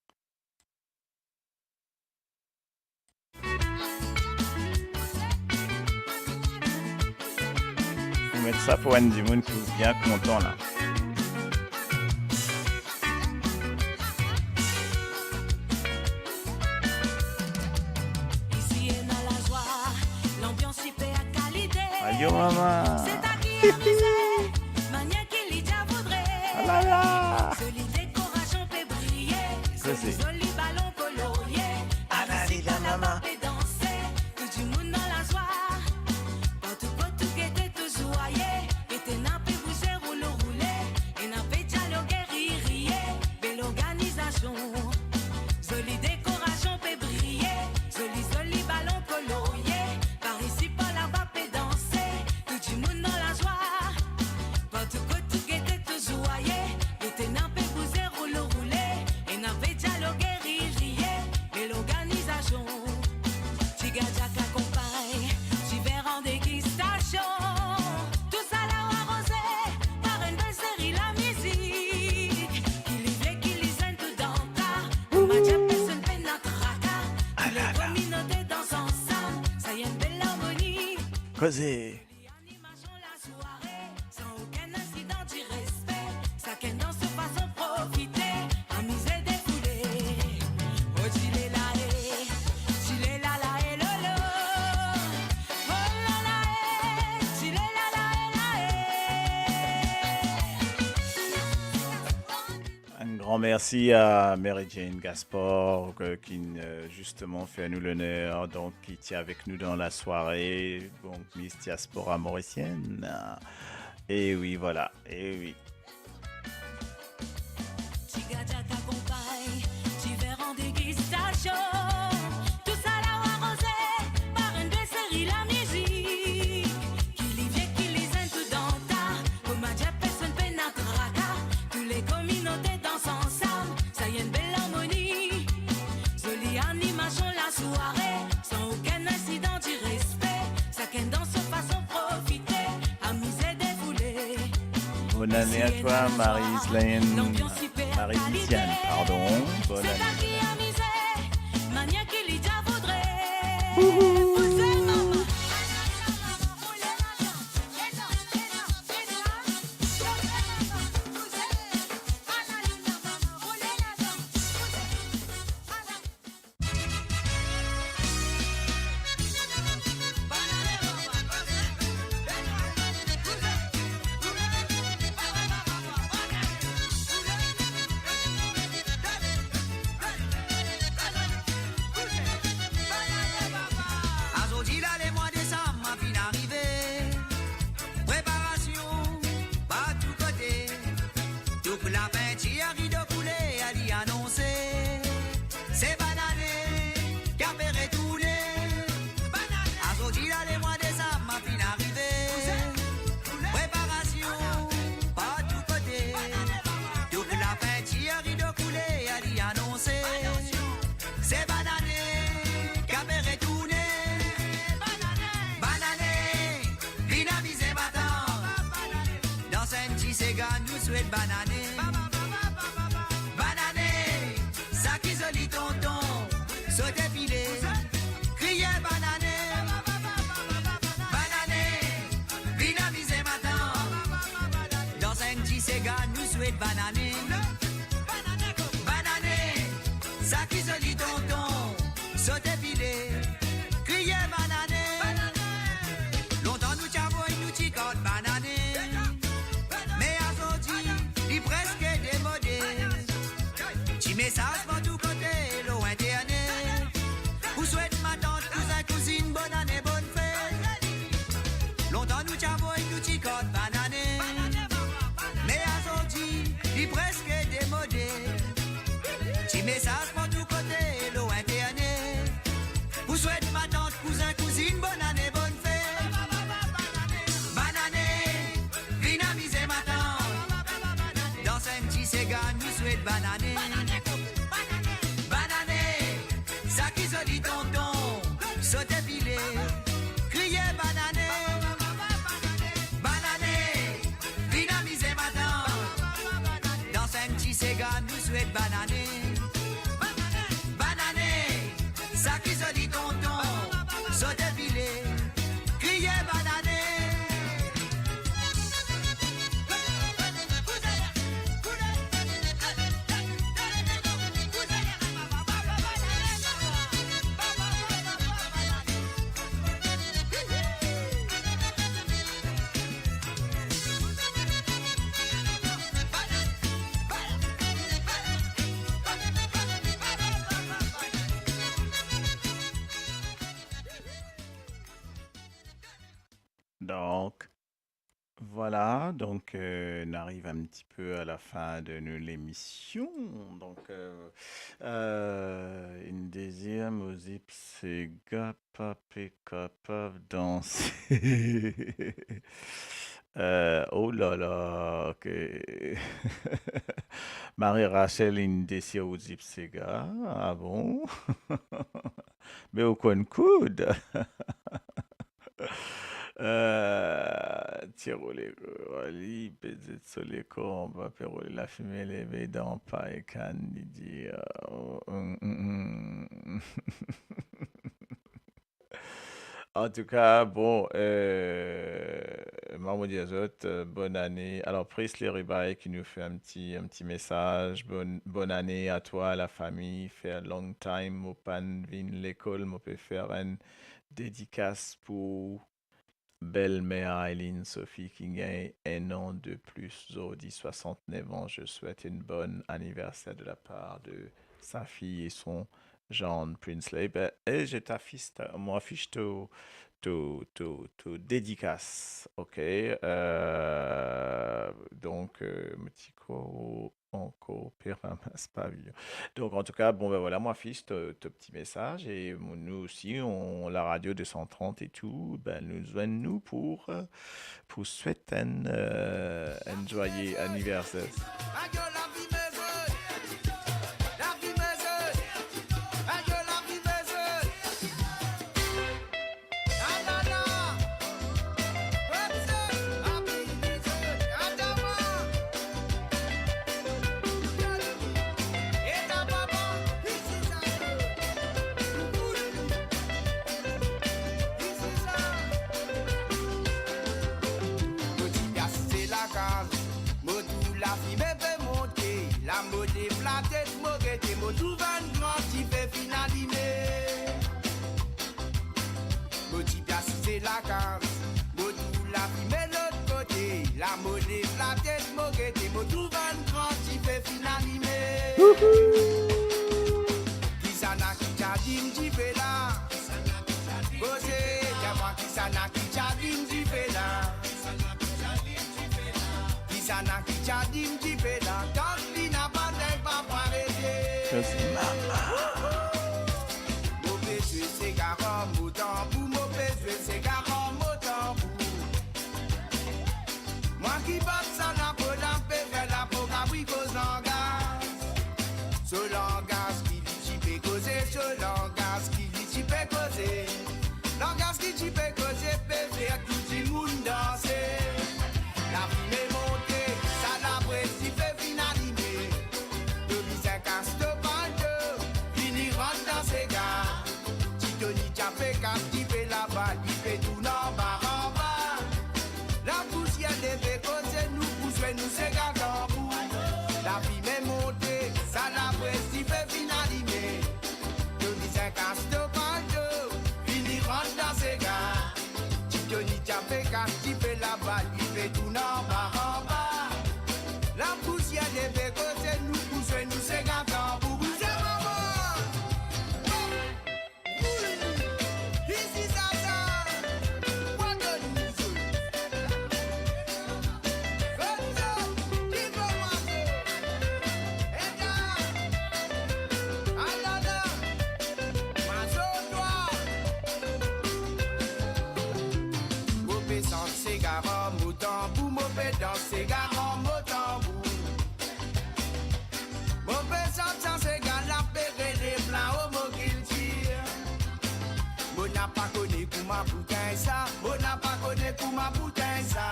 Ou met sa pou enn dimoun ki bien kontan la. Isi ena lazwa, lanbians siper kalite. Ayo mama. Se ta ki amize, manier ki li dir voudre. Alala. Zoli dekorasion pe briye. Zoli, zoli balon kolorie. Alala, mama. Pe danse, tou dimoun dan lazwa. Partou kot ou gete, tou zwaye. Gete, ena pe bouze, roule, roule. Ena pe dialoge, rir, riye. Bel organizasion. Zoli dekorasion pe briye. Zoli, zoli balon kolorie. Par isi, par laba pe danse. Tou dimoun dan lazwa. Partou kot ou gete, tou zwaye. Gete, ena pe bouze, roule, roule. Ena pe dialoge, rir, riye. Bel organizasion. Ti gardien akonpagn, ti ver an degistasion. Tousala aroze par enn bel seri lamizik. Ki li vie, ki li zenn, tou dan ta. Kouma dir personn pena traka. Tou le kominote dans ansam, sa enn bel armoni. Koze. Animasion lasware, san okenn insidan, ti respe. Sakenn dan so fason, profite, amize, defoule. Oh, ti le la e, ti le la la e lolo. Oh la la e, ti le la la e la e. Un grand merci à Mary Jane Gaspard, euh, qui, euh, justement, fait nous l'honneur, donc, qui était avec nous dans la soirée, donc, Miss Diaspora Mauricienne. Et oui, voilà, et oui. Ti gardien akonpagn, ti ver an degistasion. Tousala aroze par enn bel seri lamizik. Ki li vie, ki li zenn, tou dan ta. Kouma dir personn pena traka. Tou le kominote dans ansam, sa enn bel armoni. Zoli animasion lasware, san okenn insidan, ti respe. Sakenn dan so fason, profite, amize, defoule. Bonne année à toi, Marie-Islaine. Marie-Lisiane, pardon. Bonne année. Azordi la, lemwa desam finn arive. Preparasion partou kote. Tou lapintir, rido koule, li anonse se banane ki ape retourne. Azordi la, lemwa desam finn arive. Preparasion partou kote. Tou lapintir, rido koule, li anonse se banane ki ape retourne. Banane, vinn amize matan. Dan enn ti sega, nou swet banane. Banane, sa ki zoli tonton, sot e pile, kriye banane. Banane, vinn amize matan. Dan enn ti sega, nou swet banane. Banane, sa ki zoli tonton, sot e pile, kriye banane. Lontan nou ti avoy, nou ti kant banane. Me azordi, li preske demode. Ti mesaz partou kote lor internet. Ou swet matan Banane, banane, sa ki zoli tonton, sot defile, kriye banane, banane, vinn amize matant, dans enn ti sega, nou swet banane, banane, sa ki zoli tonton, sot defile, kriye banane. Donk, vwala, donk, euh, nou ariv enn ti pe a la fin de nou lemision. Donk, euh, euh, enn deziem, Ozip Sega pa pe kapav danse. Euh, oh la la, ok. Marie Rachel inn desir Ozip Sega, ah bon? Me ou konn koud? Euh, ti roule, li pe zet so lekor anba, pe roule, lafime leve dan pay kann, li dir, euh, mm, mm, mm. Antouka, bon, euh, mwa mo dir zot, euh, bonn ane. Alor, Prisley Ribay ki nou fer enn ti, enn ti mesaz. Bonn, bonn ane a twa, lafami. Fer long time mo pann vinn lekol, mo pe fer enn dedikas pou belmer Aileen Sophie ki gagn enn an de plis zordi, soixante-neuf ans. Je souhaite une bonne anniversaire de la part de sa fille et son John Prisley. Ben, e je t'affiche ta, mo afis to, to, to, to dedikas, ok? Euh, donk, euh, mo ti krwar ankor pe ramase paviyon. Donk, antouka, bon, ben vwala, mo afis to, to ti mesaz e mo, nou osi, on, la radio deux cent trente et tout, ben, nou zwenn nou pou, euh, pou swet enn, euh, enn zwaye aniverser. Mo ti pe asize lakaz, mo trouv lafime pe monte, la mo dev latet, mo gete, mo trouv enn gran dife finn alime. Mo ti pe asize lakaz, mo trouv lafime lot kote, la mo lev latet, mo gete, mo trouv enn gran dife finn alime. Kisannla ki ti alim dife la? Koze, dir mwa kisannla ki ti alim dife la? Kisannla ki ti alim dife la? Kan li napa neg pa pou arete. Yes, mama. Mo pe zwe sega, rann mo tanbou, mo pe zwe sega, rann mo tanbou. Mwa ki bat sa lapo la, pe fer lapo kabri koz langaz. So langaz ki li ti pe koze, so langaz ki li ti pe koze. Langaz ki ti pe koze pe fer tou dimoun danse. Lafime monte, sa lapres dife finn alime. To bizin kas to palto, vini rant dan sega. Ti Toni ti ape kas dife laba, li pe tourn anba, anba. Lapousier leve koze nou pou zwe nou sega tanbou. Lafime monte, sa lapres dife finn alime. To bizin kas to palto, vini rant dan sega. Ti Toni ti ape kas dife laba, li pe tourn anba, anba. Lapousier leve koze nou pou zwe nou sega tanbou. Bouze mama! Mo pe sant sega, rann mo tanbou, mo pe dans sega, rann mo tanbou. Kone kouma pou tegn sa, mo napa kone kouma pou tegn sa.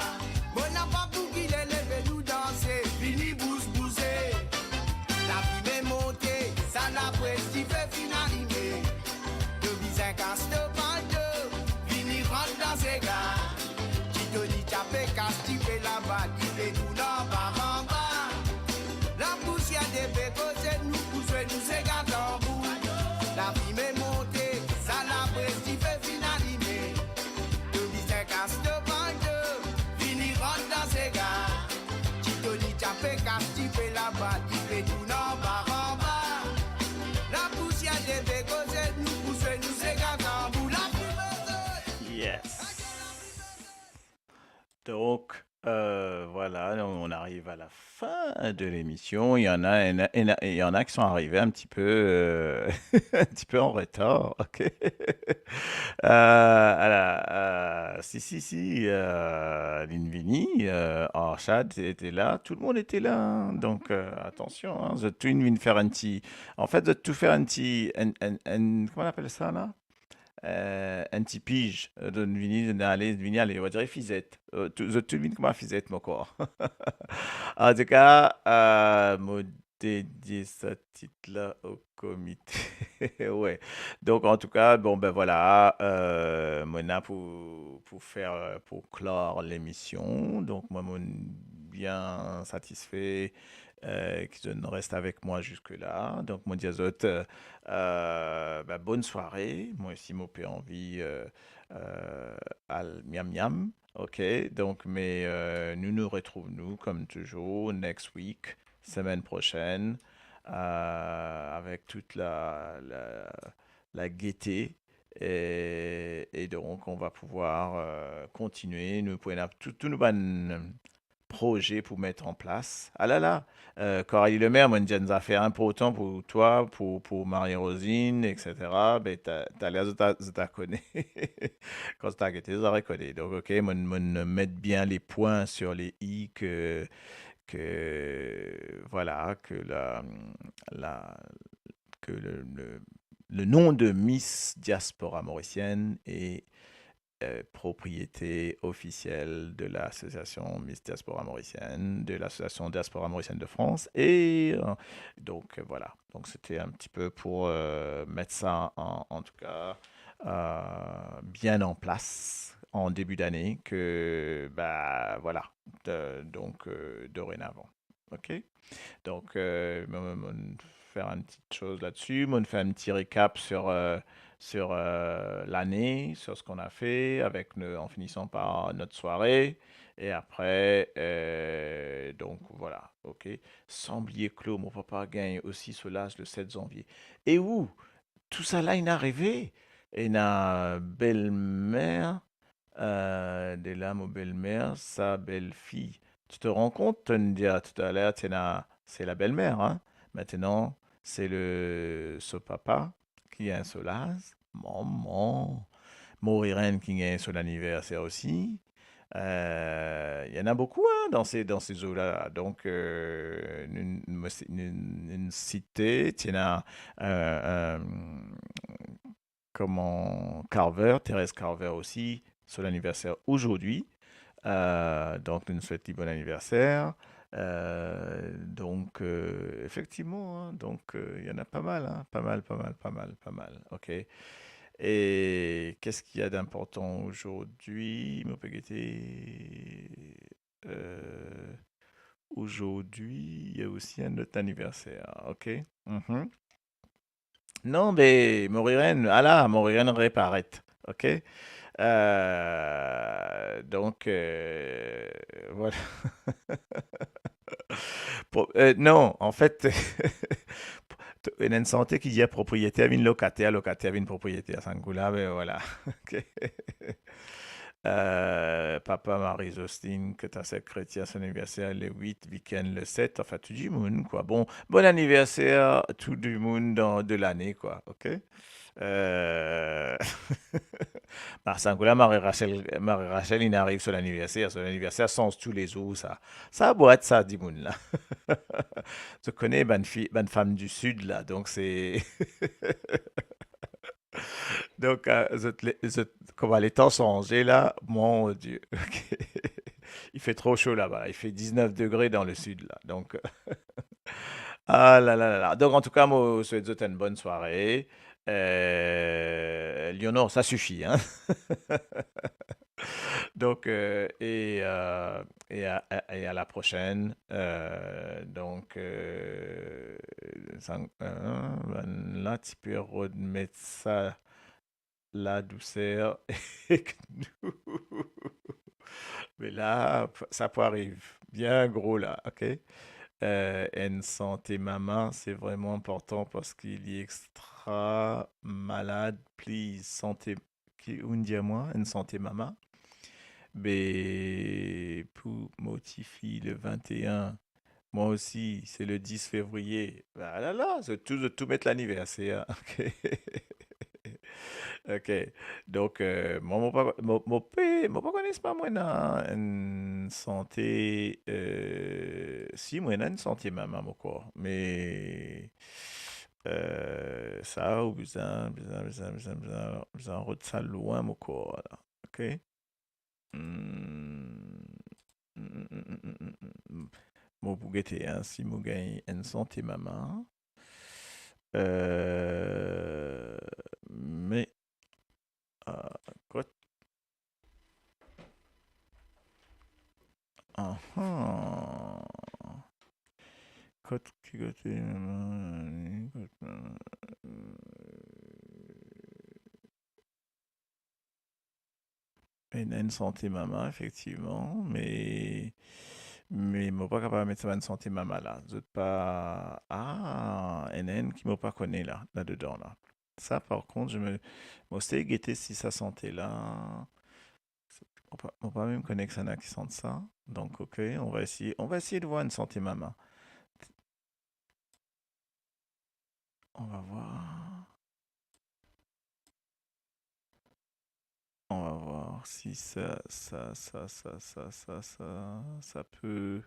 Mo napa pou ki le leve nou danse, vini bouz bouze. Lafime monte, sa lapres dife finn alime. To bizin kas to palto, vini rant dan sega. Ti to li ti ape kas dife laba, dife tourn anba, anba. Lapousier dife koze, nou pou zwe nou sega tanbou. Lafime monte, sa lapres dife finn alime. To bizin kas to palto, vini rant dan sega. Ti to li ti ape kas dife laba, dife tourn anba, anba. Lapousier dife koze, nou pou zwe nou sega tanbou. Lafime monte. Yes. Donc, euh, voilà, on arrive à la fin de l'émission. Il y en a, il y en a, il y en a qui sont arrivés un petit peu, euh, un petit peu en retard, ok? Euh, alors, euh, si, si, si, euh, linn vini, euh, Arshad était là, tout le monde était là, hein. Donc, euh, attention, hein, zot tou inn vinn fer enn ti, en fait, zot tou fer enn ti, enn, enn, enn, comment on appelle ça, là? Euh, enn ti pij, euh, donn vini, donn ale, vini ale, on dirait fizet. Euh, tou, zot tou vinn kouma fizet, mo krwar. Antouka, euh, mo dedie sa tit la o komite. Ouais. Donc, en tout cas, bon, ben voilà, euh, mo ena pou, pou fer, euh, pou klor lemision. Donc, mwa, mo bien satisfe, euh, ki zot inn res avek mwa ziska la. Donc, mo dir zot, euh, euh, ben, bonn sware. Mwa osi, mo pe anvi, euh, euh, al miam miam. Ok, donc, me, euh, nou, nou retrouv nou, kom touzour, next week, semaine prochaine, euh, avec toute la, la, la gaieté. Et, et donc, on va pouvoir, euh, continuer. Nou pou ena tou, tou nou bann proze pou met an plas. Ah là là, euh, Coralie Lemaire, mo dir enn zafer inportan pou twa, pou, pou Marie-Rosine, et cetera. Be, ta, taler zot a, zot a kone. Kan zot a gete, zot a rekone. Donc, ok, mo, mo met bien les points sur les i que, que, voilà, que la, la, que le, le, le nom de Miss Diaspora Mauricienne est, euh, propriété officielle de l'association Miss Diaspora Mauricienne, de l'association Diaspora Mauricienne de France, et, euh, donc, euh, voilà. Donc, c'était un petit peu pour, euh, mettre ça en, en tout cas, euh, bien en place en début d'année, que, bah, voilà, de, donc, euh, dorénavant. Ok? Donc, euh, mo, mo, mo fer enn ti soz ladsi, mo fer enn ti récap sur, euh, sur, euh, l'année, sur ce qu'on a fait, avec ne-, en finissant par notre soirée. Et après, euh, donc voilà, ok. Sans oublier Claude, mo papa gagn osi so laz le sept janvier. E ou, tousala inn arive, ena belmer, euh, de la mo belmer, sa belfi. Tu te rends compte, tonn dir toutaler, ti ena, c'est la belle-mère, hein. Maintenant, c'est le, so papa ki gagn so laz. Momon. Morirenn ki gagn son anniversaire aussi. Euh, il y en a beaucoup, hein, dans ces, dans ces eaux-là. Donc, euh, nou, nou, nou, nou site, ti ena, euh, euh, comment, Carver, Thérèse Carver aussi, son anniversaire aujourd'hui. Euh, donc, nous nous souhaitons bon anniversaire. Euh, donc, euh, effectivement, hein, donc, euh, il y en a pas mal, hein, pas mal, pas mal, pas mal, pas mal, ok. Et qu'est-ce qu'il y a d'important aujourd'hui? Mo pe gete, euh, aujourd'hui, il y a aussi un autre anniversaire, ok. Mhm. Non, be, Morirenn, ala, Morirenn reparet, ok? Euh, donc, euh, voilà. Pro-, euh, non, en fait, ena enn sante ki dir propriétaire vinn locataire, locataire vinn propriétaire, sa enn kou la, be voilà, ok. Euh, papa Marie-Jocelyne, ki ta sèt Chrétien, son anniversaire le huit, week-end le sept, enfin, tou dimoun, quoi. Bon, bon anniversaire, tou dimoun dan, de lane, quoi, ok? Euh, ba, sa enn kou la, Marie-Rachel, Marie-Rachel, inn ariv so laniverser, so laniverser sanz toulezour, sa. Sa bwat sa, dimoun la. Zot kone bann fi, bann fam di sid la, donk se Donk, euh, zot le-, zot, kouma letan sanze la, mon Dieu, ok. Il fait trop chaud là-bas, il fait dix-neuf degrés dans le sud là. Donk, ah là là là là. Donk, an tou ka, mo swet zot enn bonn sware. Euh, Lionor, ça suffit, hein. Donk, euh, e, euh, e a, a, e a la prochaine. Euh, donk, euh, sa, euh, bann la, ti pe remet sa la douser ek nou. Me la, sa pou ariv bien gro la, ok? Euh, enn sante mama, c'est vraiment important parce qu'il est extra malade. Please, sante, ki ou'nn dir mwa, enn sante mama. Be, pou mo tifi le vingt et un, moi aussi, c'est le dix février. Ah là là, zot tou, zot tou met laniverser, ok. Ok. Donk, euh, mwa, mo pa, mo, mo pe, mo pa kone si pa mwa ena enn sante, euh, si mwa ena enn sante mama, mo krwar. Me, euh, sa, ou bizin, bizin, bizin rod sa lwin, mo krwar la. Ok? Hmm. Hmm, hmm, hmm. Mo pou gete, hein, si mo gagn enn sante mama. Euh, me, euh, kot? Aha. Kot, ki kote, kot, Ena enn sante mama, efektivman, me, me mo pa kapav met sa bann sante mama la. Zot pa, ah, ena enn ki mo pa kone la, ladedan la. Sa, par kont, je me, mo sey gete si sa sante la, mo pa, mo pa mem kone ki sa ena ki sant sa. Donc, ok, on va essayer, on va essayer de voir enn sante mama. On va voir. On va voir si ça, ça, ça peut,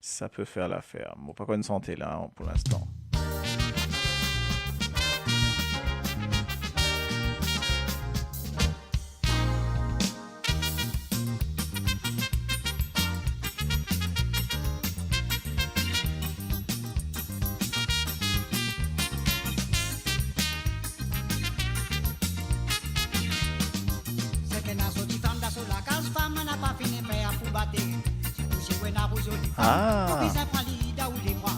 ça peut faire l'affaire. Mo pa konn sante la, hein, pour l'instant. Seki ena sorti fam dan so lakaz, fam napa fini fer pou bate. Sirtou si ou ena ou zoli fam, ah, ou bizin pran li dan ou lebra.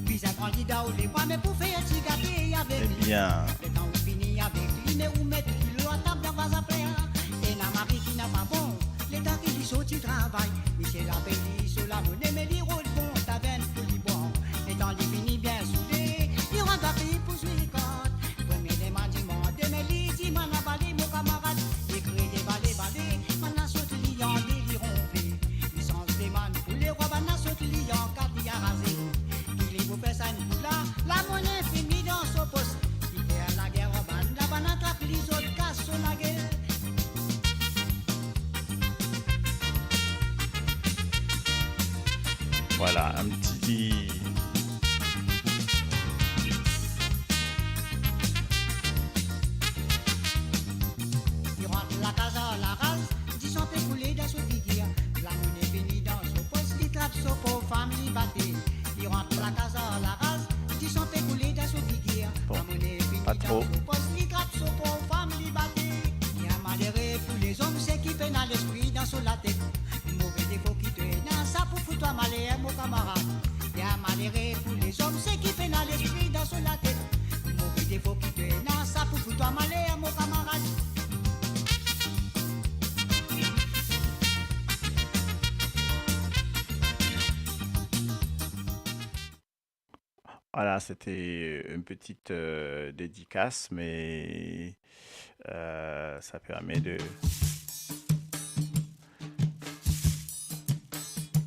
Bizin pran li dan ou lebra, me pou fer ti gate avek li. Ebien. Letan ou fini avek li, me ou met li lor latab dan vaz a fler. Ena mari ki napa bon, letan ki li sorti travay, misie la pey li so lamone, me li rod bon tavenn pou li bwar. Letan li fini bien soule, li rant dan kaz pou zwe kart. Premie demann li mande, me li dir, mo napa li, mo kamarad. Li kriye bale, bale, bann la sot li ande, li ronfle. Li sanz demann pou lerwa, bann la sot li ankad, li araze. Ki li pou fer sa enn kou la, lamone fini dan so pos. Li fer lager ar bann la, bann la trap li, zot kas so lagel. Voilà, un petit Li rant lakaz ar laraz, dizon pe koule dan so figir. Lamone fini dan so pos, li trap so pov fam, li bate. Li rant lakaz ar laraz, dizon pe koule dan so figir. Bon, lamone fini dan so pos, li trap so pov fam, li bate. Bien malere pou lezom, seki pena lespri dan so latet. Move defo ki to ena, sa pou fout twa maler, mo kamarad. Bien malere pou lezom, seki pena lespri dan so latet. Move defo ki to ena, sa pou fout twa maler, mo kamarad. Voilà, c'était une petite, euh, dédicace, mais, euh, ça permet de...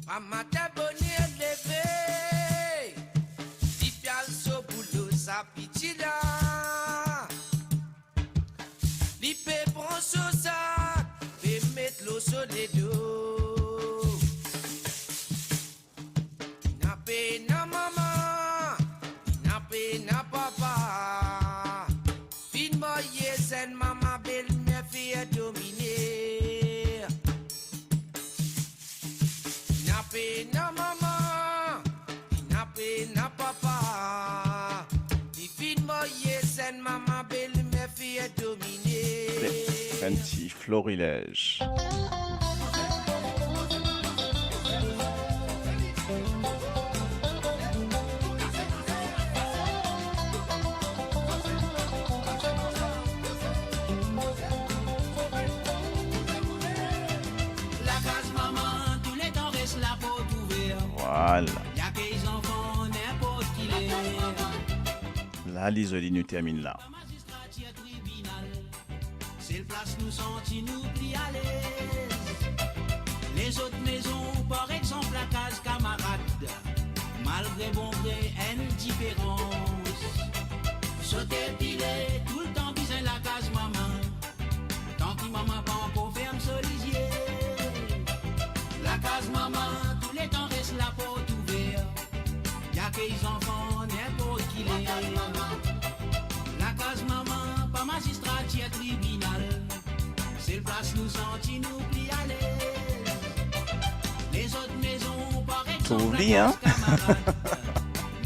Mama ta boner leve, li pe al so boulo, sa piti la. Li pe pran so sak, pe met lor so ledo. Li napa pena mama, li napa pena papa. Finn marye zenn mama, Enn ti Florilège. Lakaz mama, touletan res laport ouver. Vwala. Li akey zanfan ninport ki ler. La, li zoli, nou terminn la. Mazistra, tir tribinal, sel plas nou santi nou pli alez. Lezot mezon, par exanp, lakaz kamarad, malgre bon gre, enn diferans. Sote pile, toultan bizin lakaz mama, tanki mama pankor ferm so lizie. Lakaz mama, touletan res laport ouver. Li akey zanfan ninport ki ler. Lakaz mama, pa mazistra, tir tribinal. Sel plas nou santi nou pli alez. Lezot mezon, par exanp, trouv li, hein? Lakaz kamarad,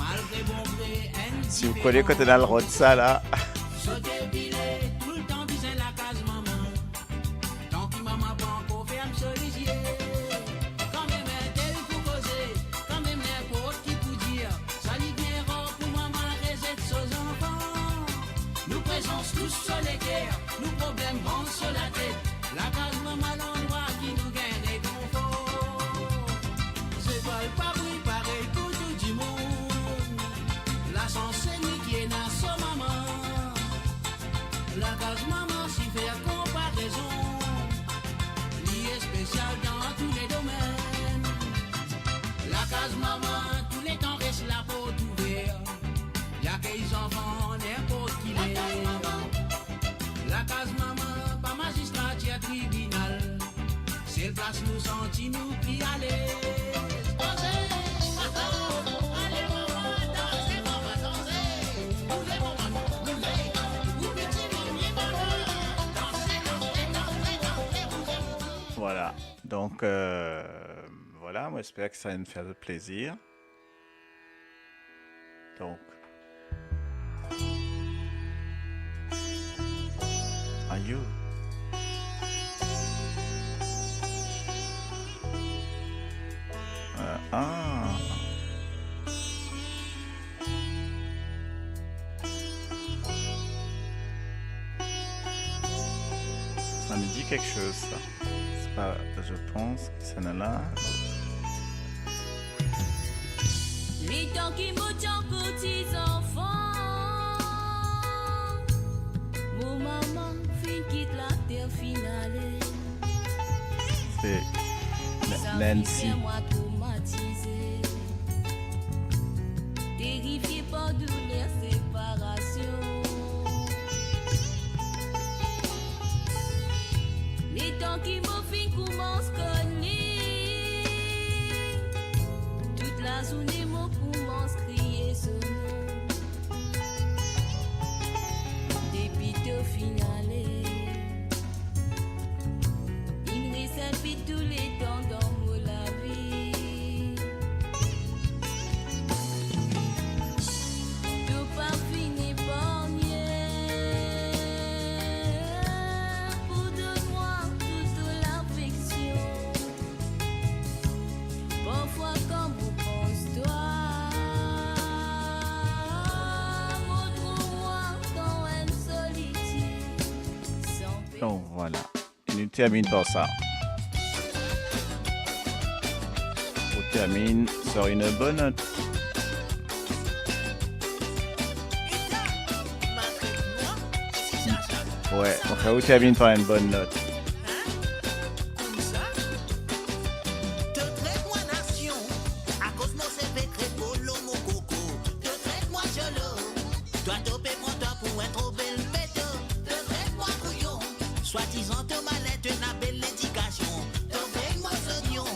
malgre bon gre, enn diferans. Si ou kone kot ena l rod sa la. Sote pile, toultan bizin lakaz mama. Tanki mama pankor ferm so lizie, kanmem enn tel pou koze, kanmem ninport ki pou dir, sa li bien rar pou mama rezet so zanfan. Nou prezans tous so leker, nou problem mont so latet, lakaz mama landrwa ki nou gagn rekonfor. Zepal pa bri parey pou tou dimoun, lasans se li ki ena so mama. Lakaz mama, si fer konparezon, li espesial dan tou le domenn. Lakaz mama, touletan res laport ouver, li akey zanfan ninport ki ler. Lakaz mama, pa mazistra, tir tribinal. Sel plas nou santi nou pli alez. Danse, mama, ale mama, danse, mama, danse. Bouze mama, bouze. Ou piti, mami, mama. Danse, danse, danse, danse, bouze, bouze. Vwala. Donk, euh, vwala, mo esper ki sa inn fer zot plezir. Donk. Ayo. Euh, ah. Ça me dit quelque chose, ça. C'est pas, je pense que c'est là. Letan ki mo ti ankor ti zanfan, mo mama finn kit later, finn ale. Se N-, Nancy. Sa finn fer mwa tromatize, terifie par douler separasion. Letan ki mo finn koumans konn li, tout lazourne mo koumans kriye so nom. Depi to finn ale, inn res enn vid touletan dan mo lavi. To pa finn eparnie pou donn mwa tou to lafeksion. Parfwa kan mo pans twa, mo trouv mwa dan enn solitid san pe- Donk, vwala. E nou terminn par sa. Pou terminn sur une bonne note. Ouais, anfin, ou terminn par une bonne note. Koumsa, to tret mwa nasion, akoz mo seve kre kolo mo koko. To tret mwa diolo, twa to pe pran twa pou enn tro bel beto. To tret mwa kouyon, swadizan to malin, to ena bel ledikasion. To vey mwa zonion,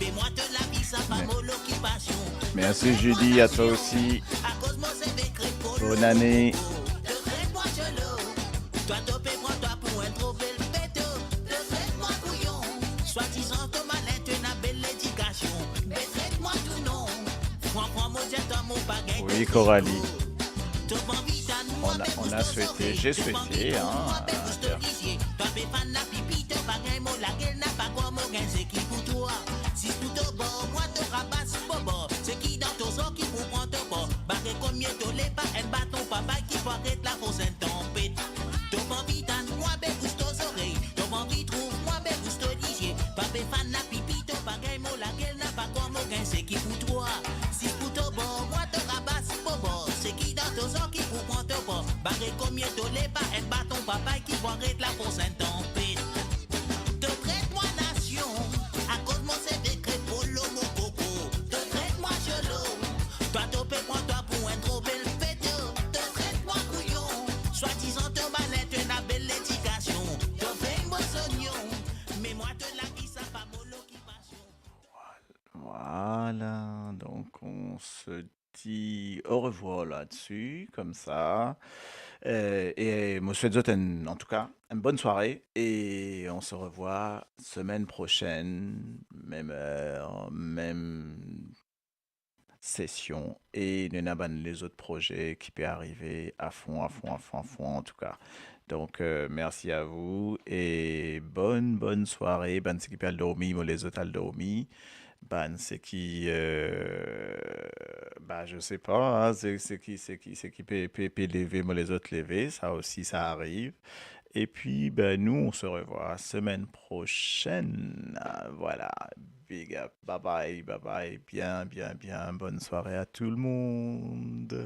pe mwa to lavi, sa pa mo lokipasion. Merci Judy, à toi aussi. Akoz mo seve kre kolo mo koko. Bonne année. To tret mwa diolo, twa to pe pran twa pou enn tro bel beto. To tret mwa kouyon, swadizan to malin, to ena bel ledikasion. Me tret mwa tou non. Fran fran mo dir twa, mo pa gagn. Oui, Coralie. To pa anvi tann mwa, on a, on a souhaité, j'ai souhaité, hein, euh, à dire. To pe ti orevwar ladsi, koumsa. Euh, e mo swet zot enn, an tou ka, enn bonn sware e on se revwar semenn prosenn, mem er, mem sesion, e nou ena bann lezot proze ki pe arive afon, afon, afon, afon, an tou ka. Donk, euh, mersi a vou e bonn, bonn sware. Bann seki pe al dormi, mo les zot al dormi. Bann seki, euh, ba, je sais pas, hein, se-, seki, seki, seki pe, pe, pe leve, mo les zot leve, sa osi, sa ariv. E pi, ben, nou, on se revoit semaine prochaine. Voilà, big up, bye bye, bye bye, bien, bien, bien, bonne soirée à tout le monde.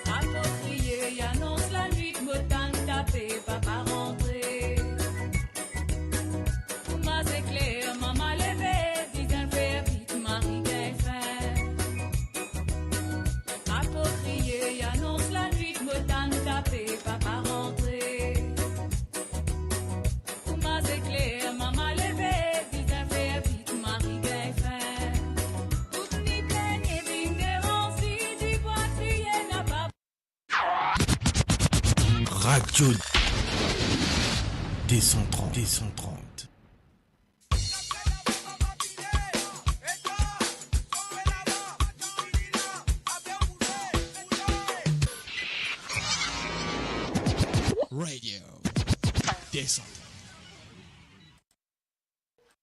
Apo kriye, anons lanwit, mo tann tape, papa rantre. Kouma zekler, mama leve, bizin fer vit, mari gagn fin. Apo kriye, anons lanwit, mo tann tape, papa rantre. Kouma zekler, mama leve, bizin fer vit, mari gagn fin. Tout ni pligne, vinn deranz li, dibwa kriye, napa Radio deux cent trente, deux cent trente. Radio deux cent trente.